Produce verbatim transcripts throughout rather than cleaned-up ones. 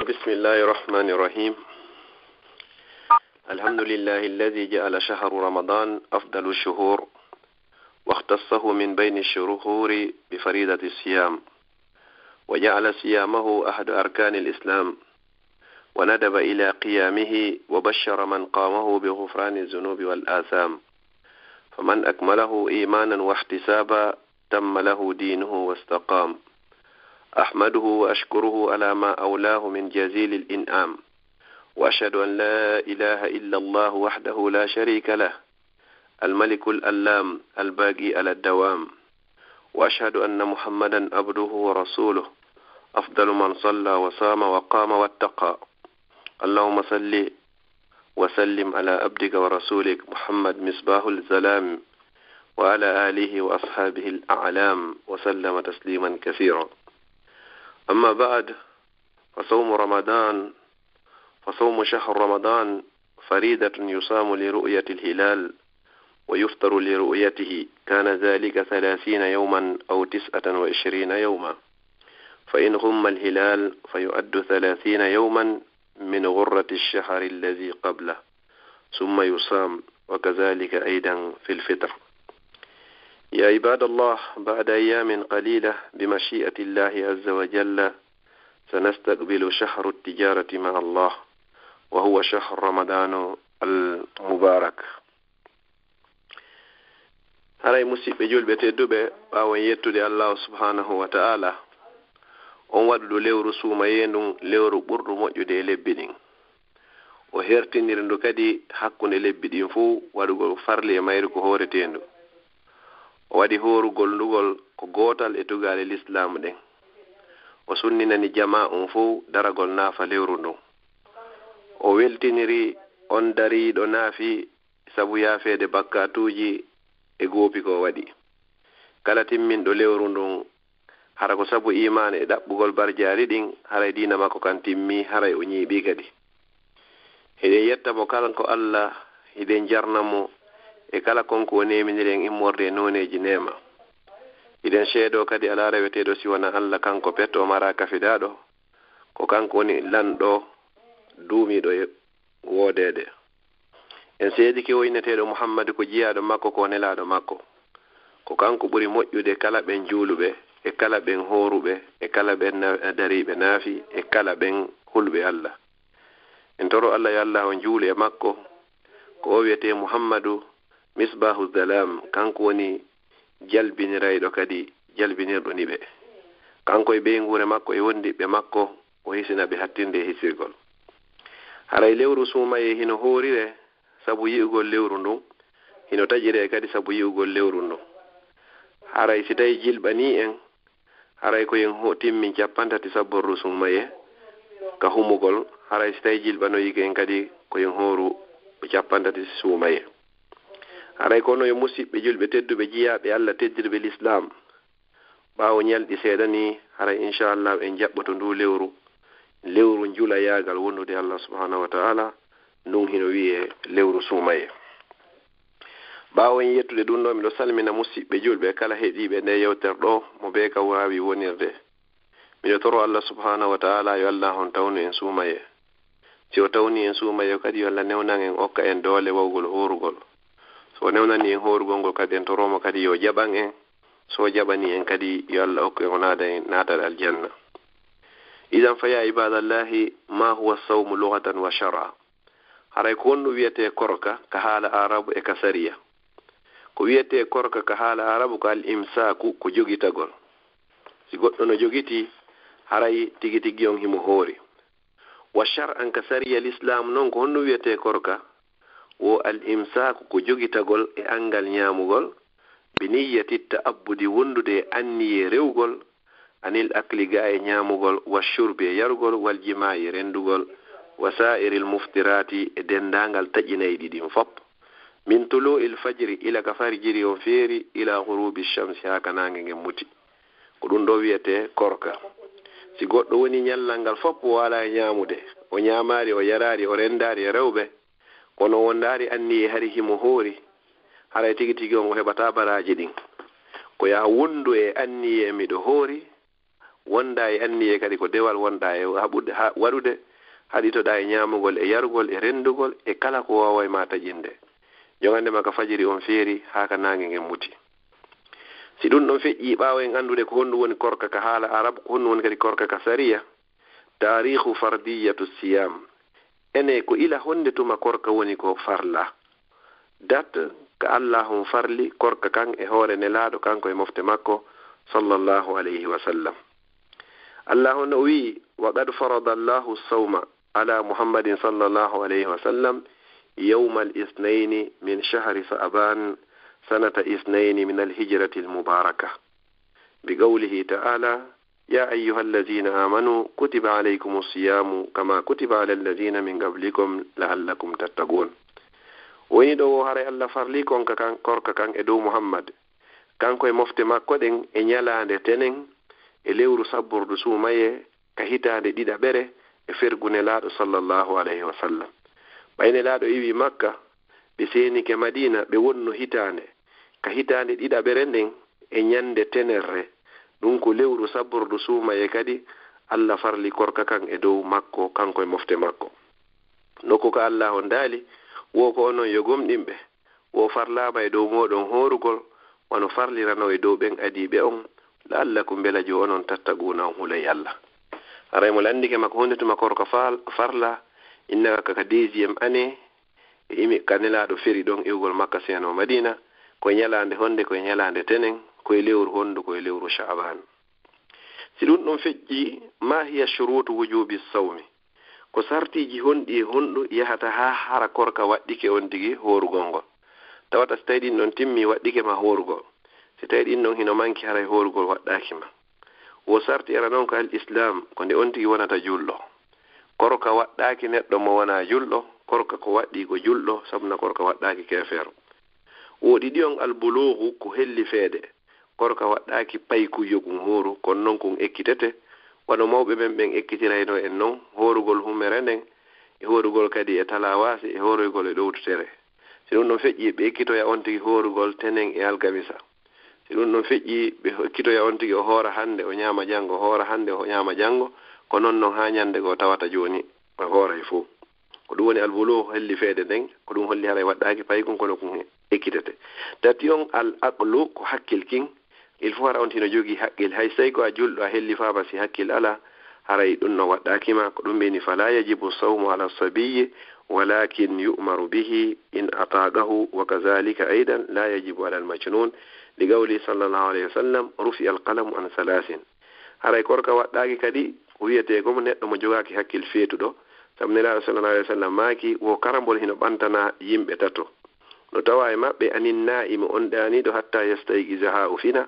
بسم الله الرحمن الرحيم. الحمد لله الذي جعل شهر رمضان أفضل الشهور، واختصه من بين الشهور بفريضة الصيام، وجعل صيامه أحد أركان الإسلام، وندب إلى قيامه، وبشر من قامه بغفران الذنوب والآثام، فمن أكمله إيمانا واحتسابا تم له دينه واستقام. أحمده وأشكره على ما أولاه من جزيل الإنعام، وأشهد أن لا إله إلا الله وحده لا شريك له، الملك الألام الباقي على الدوام، وأشهد أن محمدا عبده ورسوله، أفضل من صلى وصام وقام واتقى. اللهم صل وسلم على عبدك ورسولك محمد مصباح الظلام، وعلى آله وأصحابه الأعلام، وسلم تسليما كثيرا. أما بعد، فصوم رمضان، فصوم شهر رمضان فريضة يصام لرؤية الهلال، ويفطر لرؤيته، كان ذلك ثلاثين يوما أو تسعة وعشرين يوما، فإن غم الهلال فيعد ثلاثين يوما من غرة الشهر الذي قبله، ثم يصام، وكذلك أيضا في الفطر. يا عباد الله، بعد أيام قليلة بمشيئة الله عز وجل سنستقبل شهر التجارة مع الله، وهو شهر رمضان المبارك. Haray, musiɓɓe julɓe tedduɓe, ɓaawo en yettude Allahu subhanahu wa ta'ala, on waɗuɗo lewru suumayee ndun lewru ɓurɗu moƴƴude e lebbi ɗin. O hertiniri ndu kadi hakkunde lebbi ɗin fow, waɗugol farli e mayru ko hooreteendu. O waɗi hoorugol ndugol ko gootal e tugaale lislaamu ɗen. O sunninani jamaa on fow daragol naafa lewru ndun. O weltiniri on dariiɗo naafi sabu yaafeede bakkaatuuji e goopi ko o waɗi. Kala timminɗo lewru ndun, hara ko sabu iimaan e ɗaɓɓugol barjaari ɗin, haray diina makko kan timmii, haray o ñiiɓii kadi. Hiɗen yetta mo kanko Alla, hiɗen jarna mo e kala kon ko o neeminiri en immorde e nooneeji neema. Hiɗen seedoo kadi alaa reweteeɗo si wanaa Alla, kanko pet, o maraa kafidaaɗo, ko kanko woni lanɗo duumiiɗo e woodeede. En seedike o inneteeɗo Muhammadu ko jiyaaɗo makko, ko nelaaɗo makko. Ko kanko ɓuri moƴƴude kala ɓen juuluɓe, e kala ɓen hooruɓe, e kala ɓen na-, dariiɓe naafi, e kala ɓen huluɓe Alla. En toro Alla yo Alla on juulu e makko, ko o wiyetee Muhammadu Misbahu Zalam, kanko woni jalbinirayɗo kadi jalbinirɗo niɓe. Kanko e ɓeynguure makko e wondiɓɓe makko, o hisina ɓe hattinde e hisirgol. Haray lewru suumayee hino hoorire sabu yi'ugol lewru ndun, hino taƴiree kadi sabu yi'ugol lewru ndun. Haray si tawi jilɓanii en, haray ko en ho-, timmin cappanɗe tati sabborru suumayee ka humugol, haray si tawi jilɓanoyiike en kadi ko en hooru cappanɗe tati suumayee. Haray kono yo musiɓɓe julɓe tedduɓe jiyaaɓe Alla teddirɓe lislaam, ɓaawo ñalɗi seeɗa nii, haray inchallahu en jaɓɓoto nduu lewru, lewru njulayaagal wondude Alla subhanahu wa ta'ala, ndun hino wi'ee lewru suumayee. Ɓaawo en yettude ɗun ɗoo, miɗo salmina musiɓɓe julɓe kala heɗiiɓe ndee yewtere ɗoo, mo bee ka waawi wonirde. Miɗo toro Alla subhanahu wa ta'ala yo Alla on tawnu en suumayee. Si o tawnii en suumayee kadi, yo Alla newnan en, okka en doole wawugol hoorugol. So o newnanii en hoorugol ngol kadi, en toroo mo kadi yo jaɓan en. So o jaɓanii en kadi, yo Alla okku en o naada en naatal aljanna. Idan fa ya ibadallahi, ma huwa sawmu lughatan wa shar'a? Haray ko honɗum wiyetee korka ka haala Aarabu e ka sariya? Ko wiyetee korka ka haala Aarabu ko al imsaaku, ko jogitagol. Si goɗɗo no jogitii, haray tigi tigi on himo hoori. Wa shar'an, ka sariya Lislaam non, ko honɗum wiyetee korka? Wo al imsaaku, ko jogitagol e anngal ñaamugol, bi niyyati ta'abbudi, wondude e anniyee rewgol, anil akli, gaa e ñaamugol, wa shurbi, e yarugol, wal jimaa'i, e renndugol, wa saa'iril muftiraati, e denndaangal taƴinayɗi ɗin fop, min tuluu'il fajri, ila ka fajiri on feeri, ila ghurubi shamsi, haa ka naange ngen muti. Ko ɗum ɗoo wiyetee korka. Si goɗɗo woni ñallal ngal fof o alaa e ñaamude, o ñaamaali, o yaraali, o renndaali e rewɓe, kono o ndaari anniyee hari himo hoori, haray tigi tigi on o heɓataa baraaji ɗin. Ko yo a wondu e anniyee miɗo hoori, wonda e anniye kadi ko dewal wonɗa e haɓude, ha, waɗude, haɗitoɗa e ñaamugol e yarugol e renndugol e kala ko waaway ma taƴinde. Jogande ma ka fajiri on feeri haa ka naange ngen muti. Si ɗun ɗon feƴƴi, ɓaawo en anndude ko honɗun woni korka ka haala Arab, ko honɗun woni kadi korka ka sariya, taariikhu fardiyatu siyam. Ene ko ila honde tuma korka woni ko farla? Dat ka Allahun farli korka kan e hoore Nelaaɗo, kanko e mofte makko, sallallahu alayhi wa sallam. Allah on o wi'i, "Wa qad farada Allahu sawma ala Muhammadin sallallahu alayhi wa sallam yawma al-ithnayni min shahri Sha'ban sanata ithnayni min al-hijrati al-mubarakah." Bi qawlihi ta'ala, "Ya ayyuha alladhina amanu kutiba alaykumus siyamu kama kutiba ala alladhina min qablikum la'allakum tattaqun." Woni ɗo wo haray Allah farli konka kan, korka kan e dow Muhammad, kanko e mofte makko ɗen e ñalaande tenen e lewru sabbordu suumaye ka hitaande ɗiɗaɓere e fergu Nelaaɗo sallallahu alayhi wa sallam. Ɓay Nelaaɗo iwi Makka, ɓe seenike Madiina, ɓe wonno hitaande. Ka hitaande ɗiɗaɓere nden e ñande tenerre, ɗun ko lewru sabbordu suumaye kadi, Allah farli korka kan e dow makko, kanko e mofte makko. Nokku ka Allah on daali, wo ko onon yo gomɗinɓe, wo farlaama e dow mooɗon hoorugol, wano farliranoo e dow ɓen adiiɓe on, la'allakum, mbela jo onon tattaquuna, on hulay Allah. Haray mo lanndike ma ko honde tuma korka fal-, farla, innaka ka deuxième année, e imi ka Nelaaɗo feri ɗon iwgol Makka seno Madiina, ko e ñalaande honde, ko e ñalaande tenen, ko e lewru hondu, ko e lewru Sha'ban. Si ɗun ɗon feƴƴi, ma hiya shurutu wujubi sawmi? Ko sartiiji honɗi e honɗu yahata haa hara korka waɗɗike on tigi hoorugol ngol? Tawata si tawi ɗin ɗon timmi, waɗɗike ma hoorugol. Si tawi ɗin ɗon hino manki, haray hoorugol waɗɗaaki ma. Wo sarti era non ko al-Islam, ko nde on tigi wonata julɗo. Korka waɗɗaaki neɗɗo mo wonaa julɗo, korka ko waɗɗii ko julɗo, sabuna korka waɗɗaaki keefeero. Wo ɗiɗi on al-buluugu, ko hellifeede. Korka waɗɗaaki paykuujo kun hooru, kono non kun ekkitete, wano mawɓe men ɓen ekkitirayno en non, hoorugol humere nden, e hoorugol kadi e talawaasi, e hoorugol e ɗowtutere. Si ɗun ɗon feƴƴi, ɓe ekkitoya on tigi hoorugol tenen e alkamisa. Si ɗun ɗon feƴƴi, ɓe ekkitoya on tigi o hoora hande, o ñaama jango, o hoora hande, o ñaama jango, ko non non haa ñande goo tawata jooni o hooray fow. Ko ɗun woni albuluugu, hellifeede nden, ko ɗun holli haray waɗɗaaki paykun, kono kun ekkitete. Tati on al aqlu, ko hakkil kin, il faut hara on tino jogii haqqil. Hay si tawi ko a julɗo, a hellifaama, si hakkil alaa, haray ɗun non waɗɗaaki ma. Ko ɗun ɓe wi'i, "Fala yajibu sawmu ala sabiyyi, walakin yu'maru bihi in ataqahu, wa kadhalika aidan la yajibu ala al-majnun, li qawlihi sallallahu alayhi wa sallam, rufi'a al-qalamu an thalathin." Haray korka waɗɗaaki kadi, ko wi'etee ko mo neɗɗo mo jogaaki hakkil feetuɗo, sabu Nelaaɗo sallallahu alayhi wa sallam maaki, wo karambol hino ɓantana yimɓe tato. No tawa e maɓɓe anin naa'imi, on ɗaaniiɗo, hatta yastayqiza, haa o fina,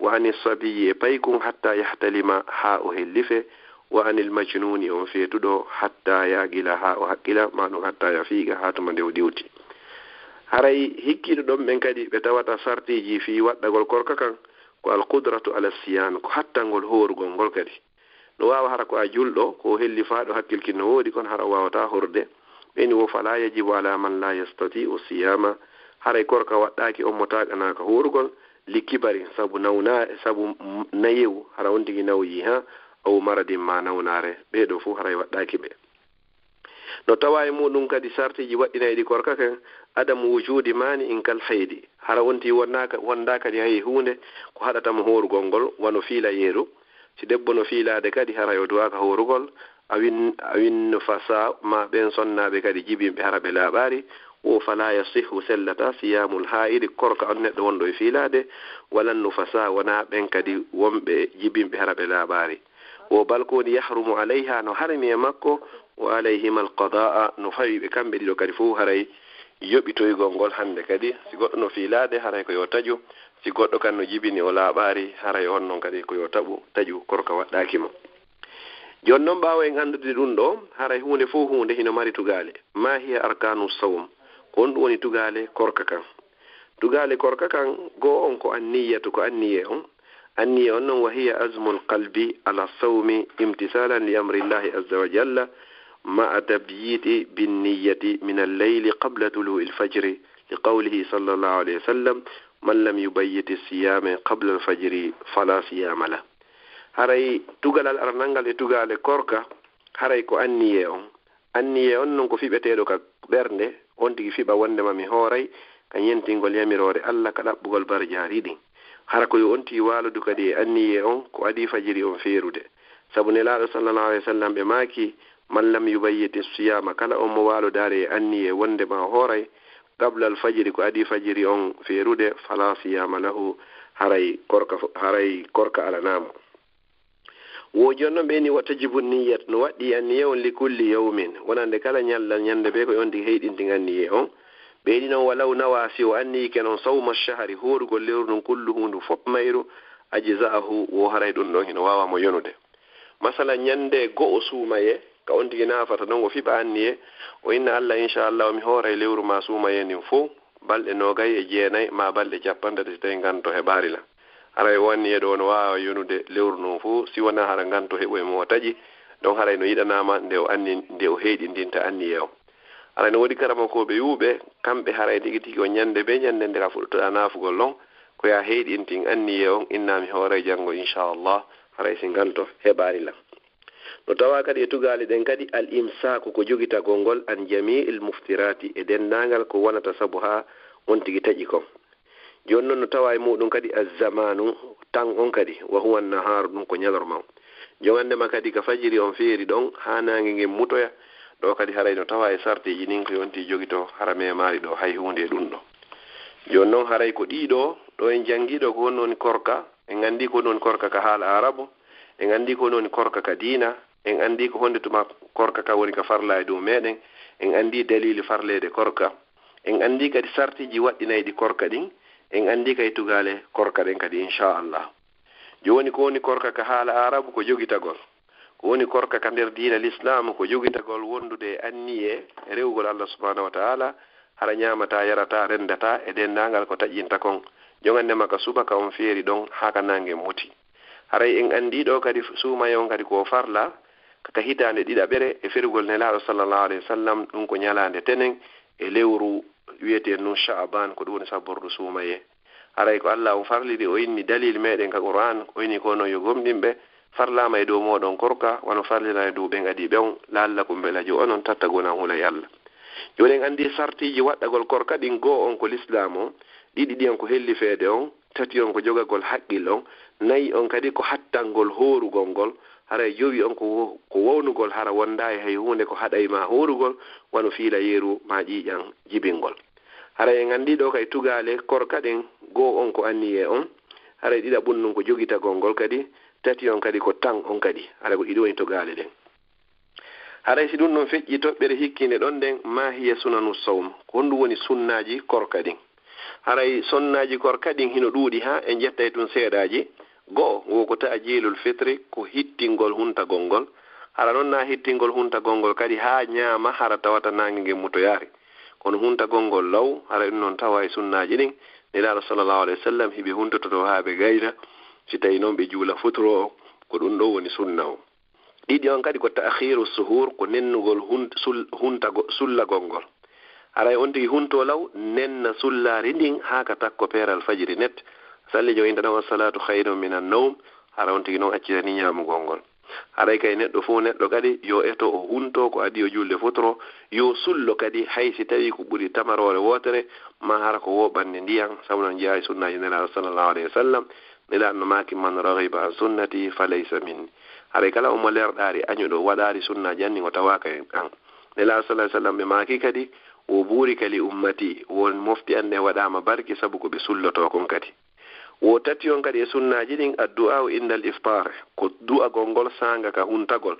wa anis sabiyyi, e paykun, hatta yahtalima, haa o hellife, wa anil majnuni, on feetuɗo, hatta yaqila, haa o haqqila, maa ɗun hatta yafiqa, haa tuma nde o ɗiwti. Haray hikkiiɗo ɗon ɓen kadi ɓe tawata sartiiji fii waɗɗagol korka kan ko al qudratu ala siyam, ko hattangol hoorugol ngol kadi. No waawa hara ko a julɗo, ko hellifaaɗo, hakkil kin no woodi, kono hara o waawataa horude. Ɓe wi'i wo fala yajibu ala man la yastati'u siyama. Haray korka waɗɗaaki on mo taaƙanaaka hoorugol, li kibari, sabu nawna-, sabu m-, nayewu, hara on tigi nawyii, ha, aw maradin, maa nawnaare. Ɓee ɗoo fow haray waɗɗaaki ɓe. No tawa e muɗum kadi sartiiji waɗɗinayɗi korka kan, adamu wujudi mani in kal haydi. Hara on tigi wondaaka, wondaa kadi hay huunde ko haɗata mo hoorugol ngol, wano fiilayeeru. Si debbo no fiilaade kadi, haray o duwaaka hoorugol, awin, awin nufasa, maa ɓen sonnaaɓe kadi jibinɓe hara ɓe laaɓaari, wo fala yasihhu, sellataa, siyamul haidi, korka on neɗɗo wonɗo e fiilaade, wala nufasa, wonaa ɓen kadi wonɓe jibinɓe hara ɓe laaɓaari. Wo bal ko woni yahrumu alayha, no harmi e makko, wa alayhima alqadaa, no fawi ɓe kamɓe ɗiɗo kadi fow haray yoɓitoygol ngol hannde kadi. Si goɗɗo no fiilaade, haray ko yo taƴu. Si goɗɗo kan no jibini o laaɓaari, haray on non kadi ko yo taɓu, taƴu, korka waɗɗaaki mo. Jooni non, ɓaawo en anndude ɗum ɗo, haray huunde fow huunde hino mari tugaale. Ma hiya arkanu sawm? Ko honɗum woni tugaale korka kan? Tugaale korka kan, goo on ko anniyatu, ko anniye on. Anniye on non, wa hiya azmul qalbi ala sawmi imtisalan li amrillahi azza wa jalla, ma'a tabyiti bin niyyati min al-layli qabla tulu'il fajri, li qawlihi sallallahu alayhi wa sallam, "Man lam yubayyiti siyama qabla al-fajri fala siyama lah." Haray tugalal aranal ngal e tugaale korka, haray ko anniyee on. Anniyee on non ko fiɓeteeɗo ka ɓernde, on tigi fiɓa wonndema mi hooray ka ñentingol yamiroore Alla ka ɗaɓɓugol barjaari ɗin. Hara ko yo on tigi waalodu kadi e anniyee on ko adii fajiri on feerude. Sabu Nelaaɗo sallallahu alayhi wa sallam ɓe maaki, "Man lam yubayyiti siyaama," kala on mo waalodaali e anniyee wonndema o hooray, qabla al fajiri, ko adii fajiri on feerude, fala siyaama lahu, haray korka, haray korka alanaamo. Wo jooni non ɓe ni wa tajibu niyyat, no waɗɗi anniyee on li kulli yawmin, wonande kala ñallal ñande bee ko on tigi heyɗintin anniyee on. Ɓe ni non walaw nawa, si o anniyike non sawma shahri, hoorugol lewru ndun kulluhu ndu fof mayru, ajza'ahu, wo haray ɗun ɗon hino waawa mo yonude. Masalan, ñande go'o suumayee, ka on tigi naafata non o fiɓa anniyee, o inna Alla, "Insha Allahu, mi hooray lewru maa suumayee ndin fow, balɗe noogay e jeenay maa balɗe cappanɗe tati si tawii nganto heɓaali lan." Haray o anniyee ɗoo no waawa yonude lewru ndun fow, si wonaa hara nganto heɓoy mo o taƴi, ɗon haray no yiɗanaama nde o anni, nde o heyɗindinta anniyee on. Haray no woodi karamokooɓe yuuɓe, kamɓe haray tigi tigi o ñande bee ñande nde ka fuɗɗoɗaa naafugol on, ko yaa heyɗintin anniyee on, inna mi hooray janngo, insha Allah, haray si nganto heɓaali lan. No tawaa kadi e tugaale ɗen kadi, al imsaaku ko jogitagol ngol, an jami'il muftiraati, e denndaangal ko wonata sabu haa on tigi taƴi kon. Jooni non no tawaa e muuɗum kadi azzamaanu, tan on kadi, wa huwa nahaaru, ɗum ko ñalorma on. Jogandema kadi ka fajiri on feeri ɗon haa naange ngen mutoya, ɗoo kadi haray no tawaa e sartiiji ɗin ko yo on tigi jogito, hara meemaali ɗoo hay huunde e ɗum ɗoo. Jooni non haray ko ɗii ɗoo, ɗo en janngii ɗoo ko honno woni korka, en anndii ko honno woni korka ka haala Aarabu, en anndii ko honno woni korka ka diina, en anndii ko honde tuma korka ka woni ka farla e dow meɗen, en anndii daliili farleede korka, en anndii kadi sartiiji waɗɗinayɗi korka ɗin, en anndii kadi tugaale korka ɗen kadi, insha Allah. Jooni ko woni korka ka haala Aarabu ko jogitagol. Ko woni korka ka nder diina Lislaamu ko jogitagol wondude e anniyee rewugol Allah subhanahu wa ta'ala, hara ñaamataa, yarataa, renndataa, e denndaangal ko taƴinta kon, jogandema ka subaka on feeri ɗon haa ka naange muti. Haray en anndii ɗoo kadi suumayee on kadi ko o farla ka hitaande ɗiɗaɓere e ferugol Nelaaɗo sallallahu alayhi wa sallam, ɗum ko ñalaande tenen e lewru wi'eteen nun Sha'ban, ko ɗum woni sabbordu suumayee. Haray ko Alla on farliri, o inni dalil meɗen ka Qur'an, o inni ko non yo gomɗinɓe, farlaama e dow mooɗon korka, wano farlira e dow ɓen adii ɓe on, la'allakum, mbela jo onon tattaquna, on hulay Alla. Jooni en anndi sartiiji waɗɗagol korka ɗin, goo on ko Lislaam o, ɗiɗi ɗin on ko hellifeede on, tati on ko jogagol haqqil on, nayi on kadi ko hattangol hoorugol ngol, haray jowi on ko wo-, ko wawnugol hara wondaa e hay huunde ko haɗay ma hoorugol, wano fiilayeeru maa ƴiiƴan jibingol. Haray en anndi ɗoo kay tugaale korka ɗen, goo on ko anniyee on, haray ɗiɗaɓun nun ko jogitagol ngol kadi, tati on kadi ko tan on kadi, haray ko ɗiɗi woni tugaale ɗen. Haray si ɗum ɗon feƴƴi toɓɓere hikkiinde ɗon nden, ma hiya sunanu sawm, ko honɗum woni sunnaaji korka ɗin? Haray sunnaaji korka ɗin hino ɗuuɗi haa en ƴettay tun seeɗaaji. Go'o, wo ko ta'jiilul fitri, ko hittingol huntagol ngol. Hara non na hittingol huntagol ngol kadi haa ñaama hara tawata naange ngen mutoyaari. Kono huntagol ngol law, haray ɗum non tawa e sunnaaji ɗin. Nelaaɗo sallallahu alayhi wa sallam hiɓe huntototo haa ɓe gayna, si tawi non ɓe juula futuro o, ko ɗum ɗo woni sunna o. Ɗiɗi on kadi ko ta'khiiru suhuur, ko nennugol hun-, sul-, huntago-, sullagol ngol. Haray on tigi huntoo law, nenna sullaari ndin haa ka takko peeral fajiri net. Salli jo inta ɗon, "As-salaatu khayrun minan nawm", hara on tigi non accitani ñaamugol ngol. Haray kay neɗɗo fow neɗɗo kadi yo eto o huntoo ko adii o julde futuro, yo sullo kadi hay si tawii ko ɓuri tamaroore wootere, maa hara ko woo ɓannde ndiyan, sabu non jeyaa e sunnaaji Nelaaɗo sallallahu alayhi wa sallam. Nelaaɗo no maaki, "Man raghiba an sunnati falaysa minni." Haray kala on mo lerɗaari añuɗo waɗaari sunnaaji an ɗin o tawaaka e an. Nelaaɗo sallallahu alayhi wa sallam ɓe maaki kadi, "Wo buurika li ummati," won mofti an ɗen waɗaama barke sabu ko ɓe sullotoo kon kadi. Wo tati on kadi e sunnaaji ɗin, addu'aa'u indal iftaar, ko du'agol ngol saanga ka huntagol.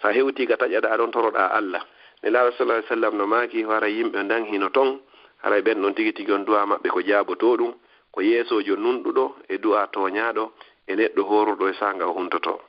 Sa hewtii ka taƴaɗaa ɗon toroɗaa Alla. Nelaaɗo sallallahu alayhi wa sallam no maaki, hara yimɓe ndan hino ton, haray ɓen ɗon tigi tigi on du'aa maɓɓe ko jaabotoo ɗum, ko yeesoojo nunɗuɗo e du'aa tooñaaɗo e neɗɗo hoorurɗo e saanga o huntotoo.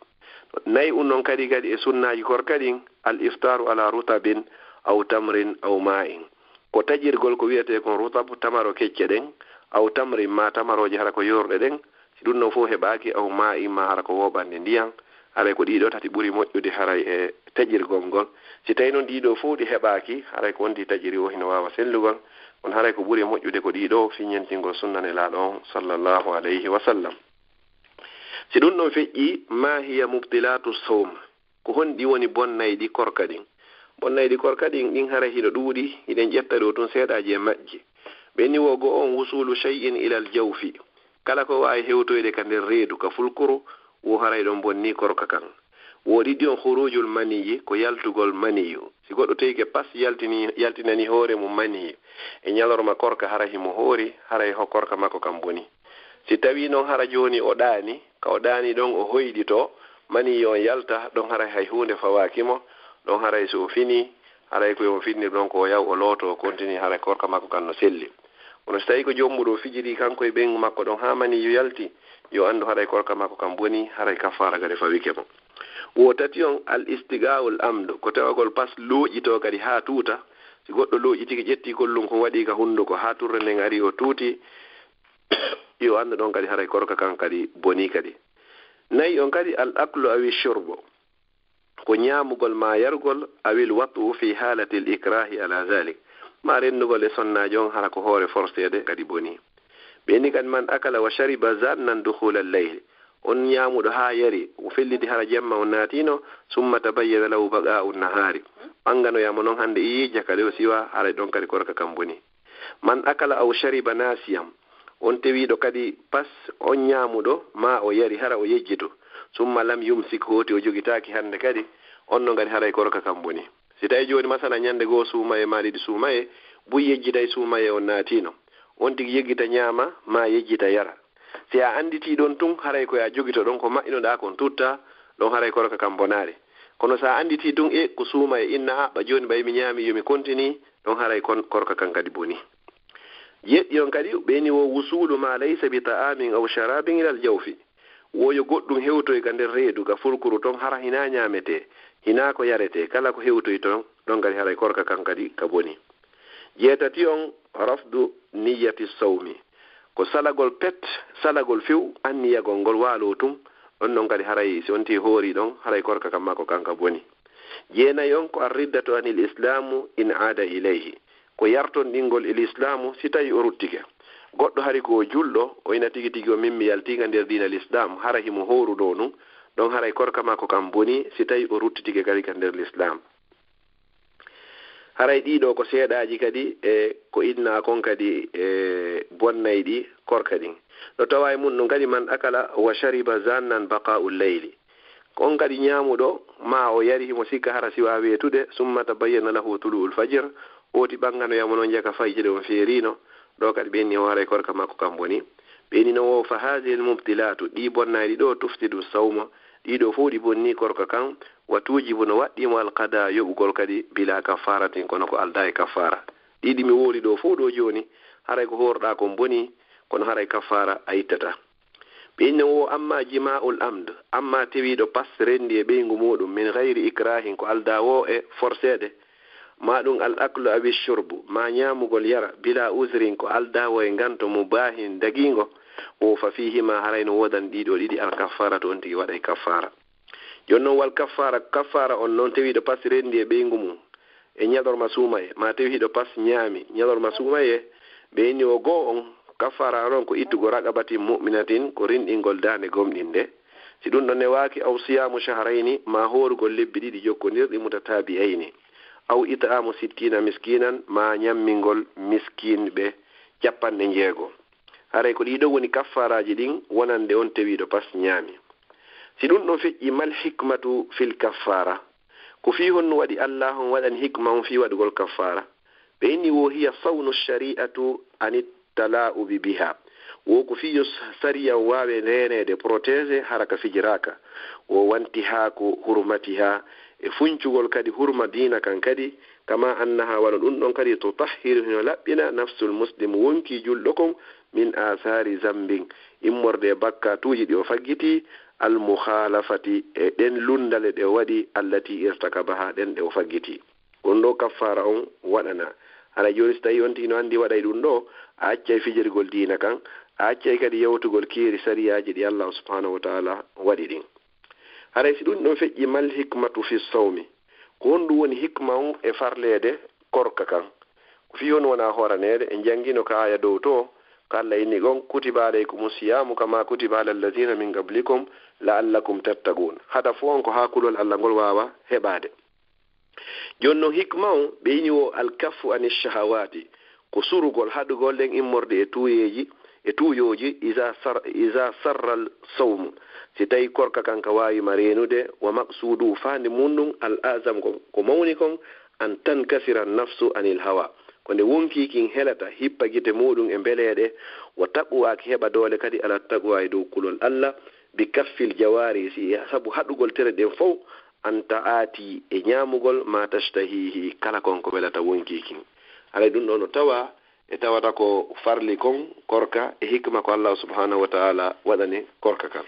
Nayi un non kadi, kadi e sunnaaji korka ɗin, al iftaaru ala rutabin aw tamrin aw ma'in. Ko taƴirgol ko wi'etee kon rutab, tamaro kecce ɗen, aw tamrin, ma tamarooje hara ko yoorɗe ɗen, si ɗum non fow heɓaaki, aw ma'in, ma hara ko woo ɓannde ndiyan, haray ko ɗiɗo tati ɓuri moƴƴude haray e taƴirgol ngol. Si tawi non ɗiɗo fow ɗi heɓaaki, haray ko on tigi taƴiri o hino waawa sellugol, kono haray ko ɓuri moƴƴude ko ɗiɗo, fiññentingol sunna Nelaaɗo on sallallahu alayhi wa sallam. Si ɗum ɗon feƴƴi, ma hiya mubtilatu sawm? Ko honɗi woni bonnayɗi korka ɗin? Bonnayɗi korka ɗin, ɗin haray hino ɗuuɗi, hiɗen ƴetta ɗo tun seeɗaaji e majji. Ɓe ni wo go'o on, wusulu shay'in ilal jawfi. Kala ko waawi hewtoyde ka nder reedu, ka fulkuru, wo haray ɗon bonni korka kan. Wo ɗiɗi on, khurujul maniyi, ko yaltugol maniyu. Si goɗɗo teyike pas yaltini, yaltinani hoore mum maniyu, e ñalorma korka hara himo hoori, haray ho korka makko kan boni. Si tawii non hara jooni o ɗaani, ka o ɗaani ɗon o hoyɗito, maniyu on yalta, ɗon haray hay huunde fawaaki mo, ɗon haray so o fini, haray ko yo o finnir ɗon ko o yaw o looto, o kontini, haray korka makko kan no selli. Kono si tawii ko jommuɗo o fijiri kanko e ɓeyngu makko ɗon haa maniyu yalti, yo anndu haray korka makko kan boni, haray kaffaara kadi fawike mo. Wo tati on, al istiqa'ul amd, ko tawagol pas looƴito kadi haa tuuta. Si goɗɗo looƴitike ƴetti kollum ko waɗi ka hunduko haa turre nden ari o tuuti, yo anndu ɗon kadi haray korka kan kadi boni kadi. Nayi on kadi, al aklu awi shurbu, ko ñaamugol ma yarugol, awil wat'u fi halatil ikrahi ala zalik, ma renndugol e sonnaajo on hara ko hoore forseede kadi boni. Ɓe ni kadi, man akala wa shariba zannan dukhulal layli, on ñaamuɗo haa yari, o felliti hara jemma on naatino, summa tabayyana lahu baqa'un nahari, ɓanganoya mo non hannde e yejja kadi o siwa, haray ɗon kadi korka kan boni. Man akala aw shariba nasiyan, on tewiiɗo kadi pas, on ñaamuɗo, ma o yari hara o yejjito, summa lam yumsik, hooti o jogitaaki hannde kadi, on non kadi haray korka kan boni. Si tawi jooni masala ñannde goo suumaye ma ɗiɗi suumaye, buy yejjitay suumaye on naatino, on tigi yeggita ñaama, ma yejjita yara. Si a annditii ɗon tun, haray ko ya jogito ɗon ko maƴƴinoɗaa kon tutta, ɗon haray korka kan bonaali. Kono si a annditii tun e ko suumaye inna, a ɓa jooni ɓay mi ñaami, yo mi kontini, ɗon haray kon korka kan kadi boni. Jeɗɗi on kadi, ɓe ni wo wusulu ma laysa bi ta'amin aw sharabin ilal jawfi. Wo yo goɗɗum hewtoy ka nder reedu, ka fulkuru ton, hara hinaa ñaametee, hinaa ko yaretee, kala ko hewtoy ton, ɗon kadi haray korka kan kadi ka boni. Jeetati on, rafdu niyyati sawmi. Ko salagol pet, salagol few, anniyagol ngol waaloo tun, ɗon ɗon kadi haray si on tii hoori ɗon, haray korka kan makko kan ka boni. Jeenayi on, ko ar-riddatu anil islaamu in aada ilayhi. Ko yartonɗingol e lislaamu si tawi o ruttike. Goɗɗo hari ko o julɗo, o ina tigi tigi o mimmi yaltiika nder diina lislaam, hara himo hooruɗo nun, ɗon haray korka makko kan boni si tawi o ruttitike kadi ka nder lislaam. Haray ɗiɗo ko seeɗaaji kadi e ko innaa kon kadi e bonnayɗi korka ɗin. No tawa e mun ɗon kadi, man akala wa shariba zannan baqa'ul layli. Ko on kadi ñaamuɗo, ma o yari himo sikka hara siwaa weetude, summa tabayyana lahu tulu'ul fajr, hooti ɓanganoya mo non jaka fayjere on feeriino, ɗo kadi ɓe inni o haray korka makko kan boni. Ɓe inni no wo, fa hadhihi al mubtilatu, ɗi bonnayɗi ɗo, tufsidu sawma, ɗiɗo fow ɗi bonni korka kan, wa tujibu, no waɗɗii mo al qada, yoɓugol kadi, bila kaffaratin, kono ko aldaa e kaffara. Ɗiɗi mi wooli ɗo fow ɗo jooni, haray ko hoorɗaa kon boni, kono haray kaffara a ittata. Ɓe inna wo, amma jima'ul amd, amma tewiiɗo pas renndi e ɓeyngu muuɗum, min gayri ikrahin, ko aldaa wo e forseede, ma ɗum al aklu awi shurbu, ma ñaamugol yara, bila uzrin, ko aldaa wo e nganto mubahin dagiingo, wo fa fihima, haray no woodani ɗiɗo ɗiɗi al kaffaratu, on tigi waɗay kaffara. Jooni non, wal kaffaara, kaffaara on non, tewiiɗo pas renndi e ɓeyngu mum e ñalorma suumaye, ma tewi hiɗo pas ñaami ñalorma suumaye, ɓe inni o goo on, kaffaara on ko ittugo raqabatin mu'minatin, ko rinɗingol daande gomɗinde. Si ɗum ɗon newaaki, aw siyaamu shahrayni, ma hoorugol lebbi ɗiɗi jokkondirɗi, mutatabi'ayni, aw it'aamu sittiina miskiinan, ma ñammingol miskinɓe capanɗe njeego. Haray ko ɗii ɗoo woni kaffaaraaji ɗin wonande on tewiiɗo pas ñaami. Si ɗum ɗon feƴƴi, mal hikmatu fil kaffaara? Ko fii honno waɗi Allah on waɗani hikma on fii waɗugol kaffaara? Ɓe inni wo, hiya sawnu shari'atu anit tala'ubi biha. Wo ko fii yo sariya on waawe reeneede, protéger, hara ka fijiraaka. Wo wantihaaku hurmatiha, e funcugol kadi hurma diina kan kadi, kama annaha, wano ɗum ɗon kadi, tutahhiru, hino laɓɓina, nafsul muslim, wonkii julɗo kon, min athari zambin, immorde e bakkatuuji ɗi o faggitii, al mukhalafati, e ɗen lunndale ɗe o waɗi, allati irtakabaha, ɗen ɗe o faggitii. Ɗum ɗo kaffaara on waɗana. Hara jooni si tawi on tigi no anndi waɗay ɗum ɗo, a accay fijirgol diina kan, a accay kadi yawtugol keeri sariyaaji ɗi Allah subhanahu wa ta'ala waɗi ɗin. Haray si ɗum ɗon feƴƴi, mal hikmatu fi sawmi? Ko honɗum woni hikma on e farleede korka kan? Ko fii honɗum wona horaneede? En janngino ka aaya dow to, ko Allah inni kon, kutiba alaykumu siyamu kama kutiba ala allazina min qablikum, la'allakum tattaqun. Hada fo on ko haa kulol Allah ngol waawa heɓaade. Jooni non hikma on, ɓe ini wo al kaffu ani shahawati, ko surugol haɗugol ɗen immorde e tuuyeeji, e tuuyooji, iza sar-, iza sarral sawmu. Si tawi korka kan ka waawi ma reenude, wa maqsudu faande mun ɗum al azam ko, ko mawni kon, an tankasira nafsu anil hawa. Ko nde wonkii kin helata hippa gite muuɗum e mbeleeɗe, wa taqwa ki heɓa doole kadi ala taqwa e dow kulol Allah, bi kaffil jawaari si sabu haɗugol tere ɗen fow, an ta'ati e ñaamugol ma tashtahihi kala kon ko welata wonkii kin. Haray ɗum ɗo no tawa e tawata ko farli kon korka e hikma ko Allah subhanahu wa ta'ala waɗani korka kan.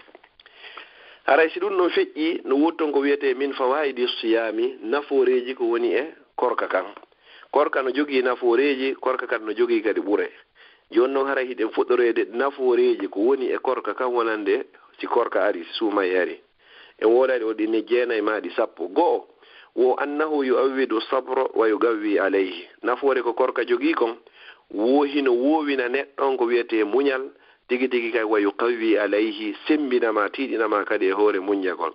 Haray si ɗum ɗon feƴƴi no woodi ton ko wiyetee min fawaidi siyami, nafooreeji ko woni e korka kan. Korka no jogii nafooreeji, korka kan no jogii kadi ɓure. Jooni non haray hiɗen fuɗɗoroyde nafooreeji ko woni e korka kan wonande si korka ari, si suumayee ari. En woodani o ɗi ne jeenay maa ɗi sappo. Go'o, wo annahu yu'awwidu sabro wa yuqawwi alayhi. Nafoore ko korka jogii kon, wo hino woowina neɗɗo on ko wiyetee muñal, tigi tigi kay wa yuqawwi alayhi, semmbina ma, tiiɗina ma kadi e hoore muññagol.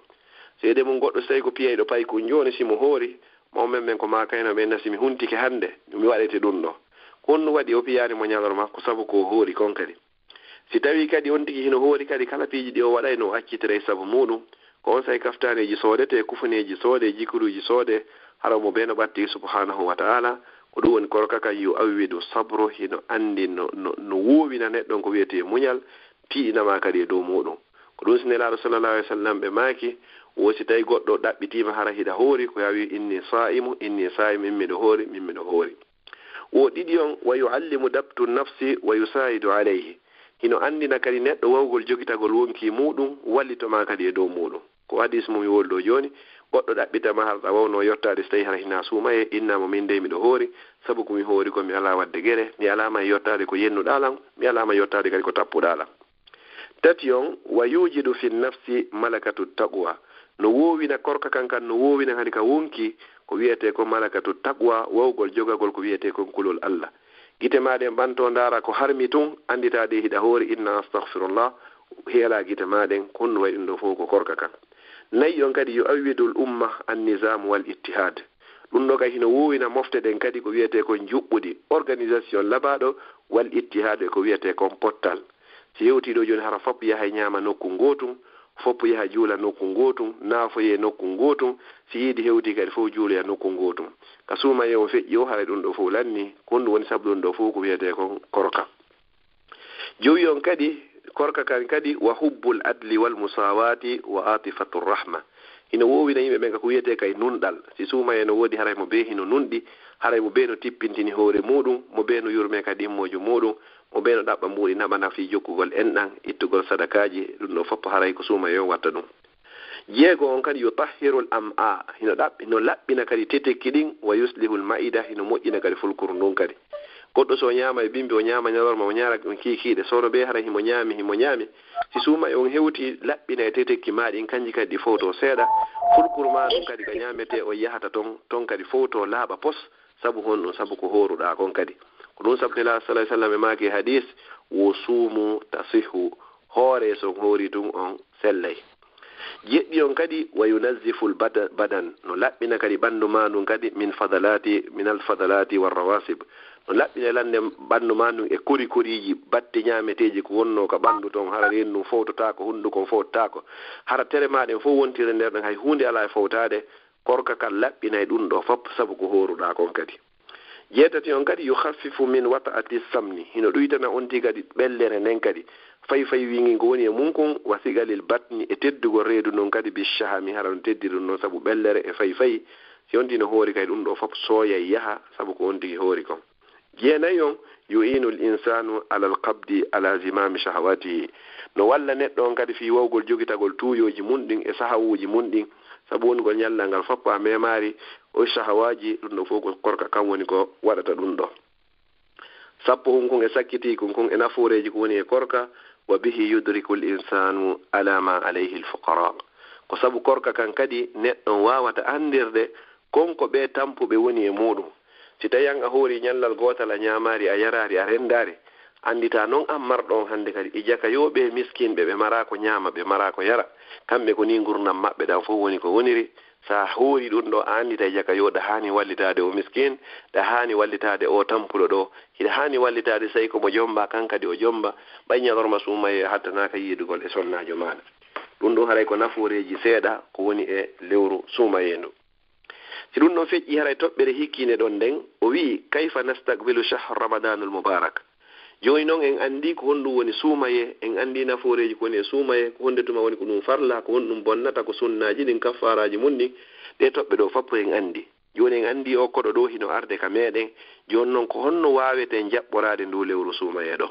Seede mum goɗɗo so tawi ko piyayɗo paykun jooni si mo hoori, mawɓe men ko maakaynoo ɓe na si mi huntike hannde, mi waɗete ɗum ɗo. Ko honɗum waɗi o piyaani mo ñalorma? Ko sabu ko o hoori kon kadi. Si tawii kadi on tigi hino hoori kadi kala piiji ɗi o waɗayno o accitiray sabu muuɗum, ko on saa'i kaftaaneeji soodetee, kufuneeji soodee, jikuruuji soodee, hara mo bee no ɓatti subhanahu wa ta'ala, ko ɗum woni korka kan yu'awwidu sabro, hino anndi no, no, no woowina neɗɗo on ko wiyetee muñal, tiiɗina ma kadi e dow muuɗum. Ko ɗum si Nelaaɗo sallallahu alaihi wasallam ɓe maaki, wo si tawi goɗɗo ɗaɓɓitiima hara hiɗa hoori, ko yaa wi'u inni sa'imu, inni sa'imu, min miɗo hoori, min miɗo hoori. Wo ɗiɗi on, wa yu'allimu dabtu nafsi wa yusaidu alayhi. Hino anndina kadi neɗɗo wawgol jogitagol wonkii muuɗum, wallito ma kadi e dow muuɗum. Ko hadis mo mi woli ɗo jooni, goɗɗo ɗaɓɓita ma hara ɗa wawno yottaade so tawi hara hinaa suumayee, inna mo min dey miɗo hoori, sabu ko mi hoori ko mi alaa waɗde gere, mi alaa ma yottaade ko yennuɗaa lan, mi alaa ma yottaade kadi ko tappuɗaa lan. Tati on, wa yujidu fi nafsi malakatu taqwa. No woowina korka kan kan, no woowina kadi ka wonkii, ko wiyetee ko malakatu taqwa, wawgol jogagol ko wiyetee kon kulol Allah. Gite maa ɗen ɓanto ndaara ko harmi tun, annditaa de hiɗa hoori, inna astaghfirullah, heelaa gite maa ɗen, ko honɗum waɗi ɗum ɗo fow ko korka kan. Nayi on kadi, yu'awwidul umma an nizam wal ittihad. Ɗum ɗo kay hino woowina mofte ɗen kadi ko wiyetee kon njuɓɓudi, organisation labaaɗo, wal ittihad e ko wiyetee kon pottal. Si hewtii ɗo jooni hara fop yaha ñaama nokku ngootun, fop yaha juula nokku ngootun, naafoyee nokku ngootun, si iidi hewtii kadi fof juuloya nokku ngootun. Ka suumayee on feƴƴi o, haray ɗum ɗo fof lanni, ko honɗum woni sabu ɗum ɗo fof ko wiyetee kon korka. Jowi on kadi, korka kan kadi, wa hubbul adli wal musawati wa atifatu rahma. Hino woowina yimɓe ɓen ka ko wiyetee kay nunɗal. Si suumayee no woodi haray mo bee hino nunɗi, haray mo bee no tippintini hoore muuɗum, mo bee no yurmee ka ɗimmoojo muuɗum, mo bee no ɗaɓɓa mbuuɗi naɓana fii jokkugol enɗan, ittugol sadakaaji, ɗum ɗo fof haray ko suumayee on watta ɗum. Jeego on kadi, yutahhirul am'a, hino ɗaɓɓi-, no laɓɓina kadi tetekki ɗin, wa yuslihul ma'ida, hino moƴƴina kadi fulkuru ndun kadi. Goɗɗo so o ñaama e bimbi, o ñaama ñalorma, o ñaara ɗum kiikiiɗe, so no bee haray himo ñaami, himo ñaami. Si suumayee on hewtii, laɓɓina e tetekki maa ɗin, kanji kadi ɗi fowto seeɗa. Fulkuru maa ɗum kadi ka ñaametee o yahata ton, ton kadi fowto laaɓa pos. Sabu honɗum? Sabu ko hooruɗaa kon kadi. Ko ɗum sabu Nelaaɗo sallallahu alaihi wasallam e maaki e hadis, wo suumu tasihu, hoore so on hoori tun on sellay. Jeɗɗi on kadi, wa yunazziful bada-, badan, no laɓɓina kadi ɓandu maa ndun kadi, min fadalati, minal fadalati war rawasib. No laɓɓina lande ɓandu maa ndun e kori koriiji, batte ñaameteeji ko wonnoo ka ɓandu ton, hara reen ndun fowtotaako, hunduko on fowtotaako. Hara tere maa ɗen fof wontire nder ɗen, hay huunde alaa e fowtaade, korka kan laɓɓinay ɗum ɗo fop, sabu ko hooruɗaa kon kadi. Jeetati on kadi, yukhaffifu min wata'ati samni, hino ɗuytana on tigi kadi ɓellere nden kadi. Fay fay wingin ko woni e mum kon, wa sigalil batni, e teddugol reedu ndun kadi, bi shahami, hara no teddi ɗum ɗon sabu ɓellere e fay fay. Si on tino hoori kay ɗum ɗo fop sooyay yaha, sabu ko on tigi hoori kon. Jeenayi on, yu'inul insanu alal qabdi ala zimami shahawatihi. No walla neɗɗo on kadi fii wawgol jogitagol tuuyooji mun ɗin e sahawuuji mun ɗin, sabu wonugol ñallal ngal foppa meemaari, o shahawaaji, ɗum ɗo fof ko korka kan woni ko waɗata ɗum ɗo. Sappo hun kun e sakkiti kun kun e nafooreeji ko woni e korka, wa bihi yudrikul insanu ala ma alayhi al fuqara. Ko sabu korka kan kadi neɗɗo on waawata anndirde kon ko ɓee tampuɓe woni e muuɗum. Si tawii an a hoori ñallal gootal, a ñaamaari, a yaraari, a renndaari, annditaa non an marɗo on hannde kadi e jakayooɓe e miskinɓe, ɓe maraa ko ñaama, ɓe maraa ko yara. Kamɓe ko nii ngurndan maɓɓe ɗan fow woni ko woniri. So a hoori ɗun ɗoo, a annditay jaka yo ɗa haani wallitaade oo miskin, ɗa haani wallitaade oo tampuɗo ɗoo, hiɗa haani wallitaade sey ko mo jomba, kan kadi o jomba, ɓay ñalorma suumayee hattanaaka yiidugol e sonnaajo maaɗa. Ɗun ɗoo haray ko nafooreeji seeɗa ko woni e lewru suumayee ndun. Si ɗun ɗon feƴƴii, haray toɓɓere hikkiinde ɗon nden, o wi'i, "Kayfa nastaqbilu shahr Ramadanul Mubarak?" Jooni non en anndii ko honɗun woni suumayee, en anndii nafooreeji ko woni e suumayee, ko honde tuma woni ko ɗun farla, ko honɗun bonnata, ko sunnaaji ɗin, kaffaaraaji mun ɗin, ɗee toɓɓe ɗoo fow en anndii. Jooni en anndii oo koɗo ɗoo hino arde ka meɗen, jooni non ko honno waaweten jaɓɓoraade nduu lewru suumayee ɗoo?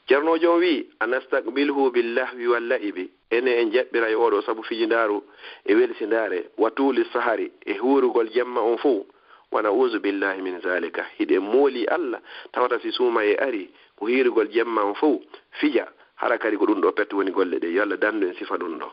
Ceernoojo on wi'i, "A nastaqbiluhu bil lahwi wal la'ibi?" Enen en jaɓɓiray oo ɗoo sabu fijindaaru e welsindaare, "wa tuuli sahari," e huurugol jemma on fow, "wa na'uuzu billahi min zalika." Hiɗen moolii Alla, tawata si suumayee arii, ko hiirugol jemma on fow, fija, hara kadi ko ɗun ɗoo pet woni golle ɗen. Yo Alla dandu en sifa ɗun ɗoo.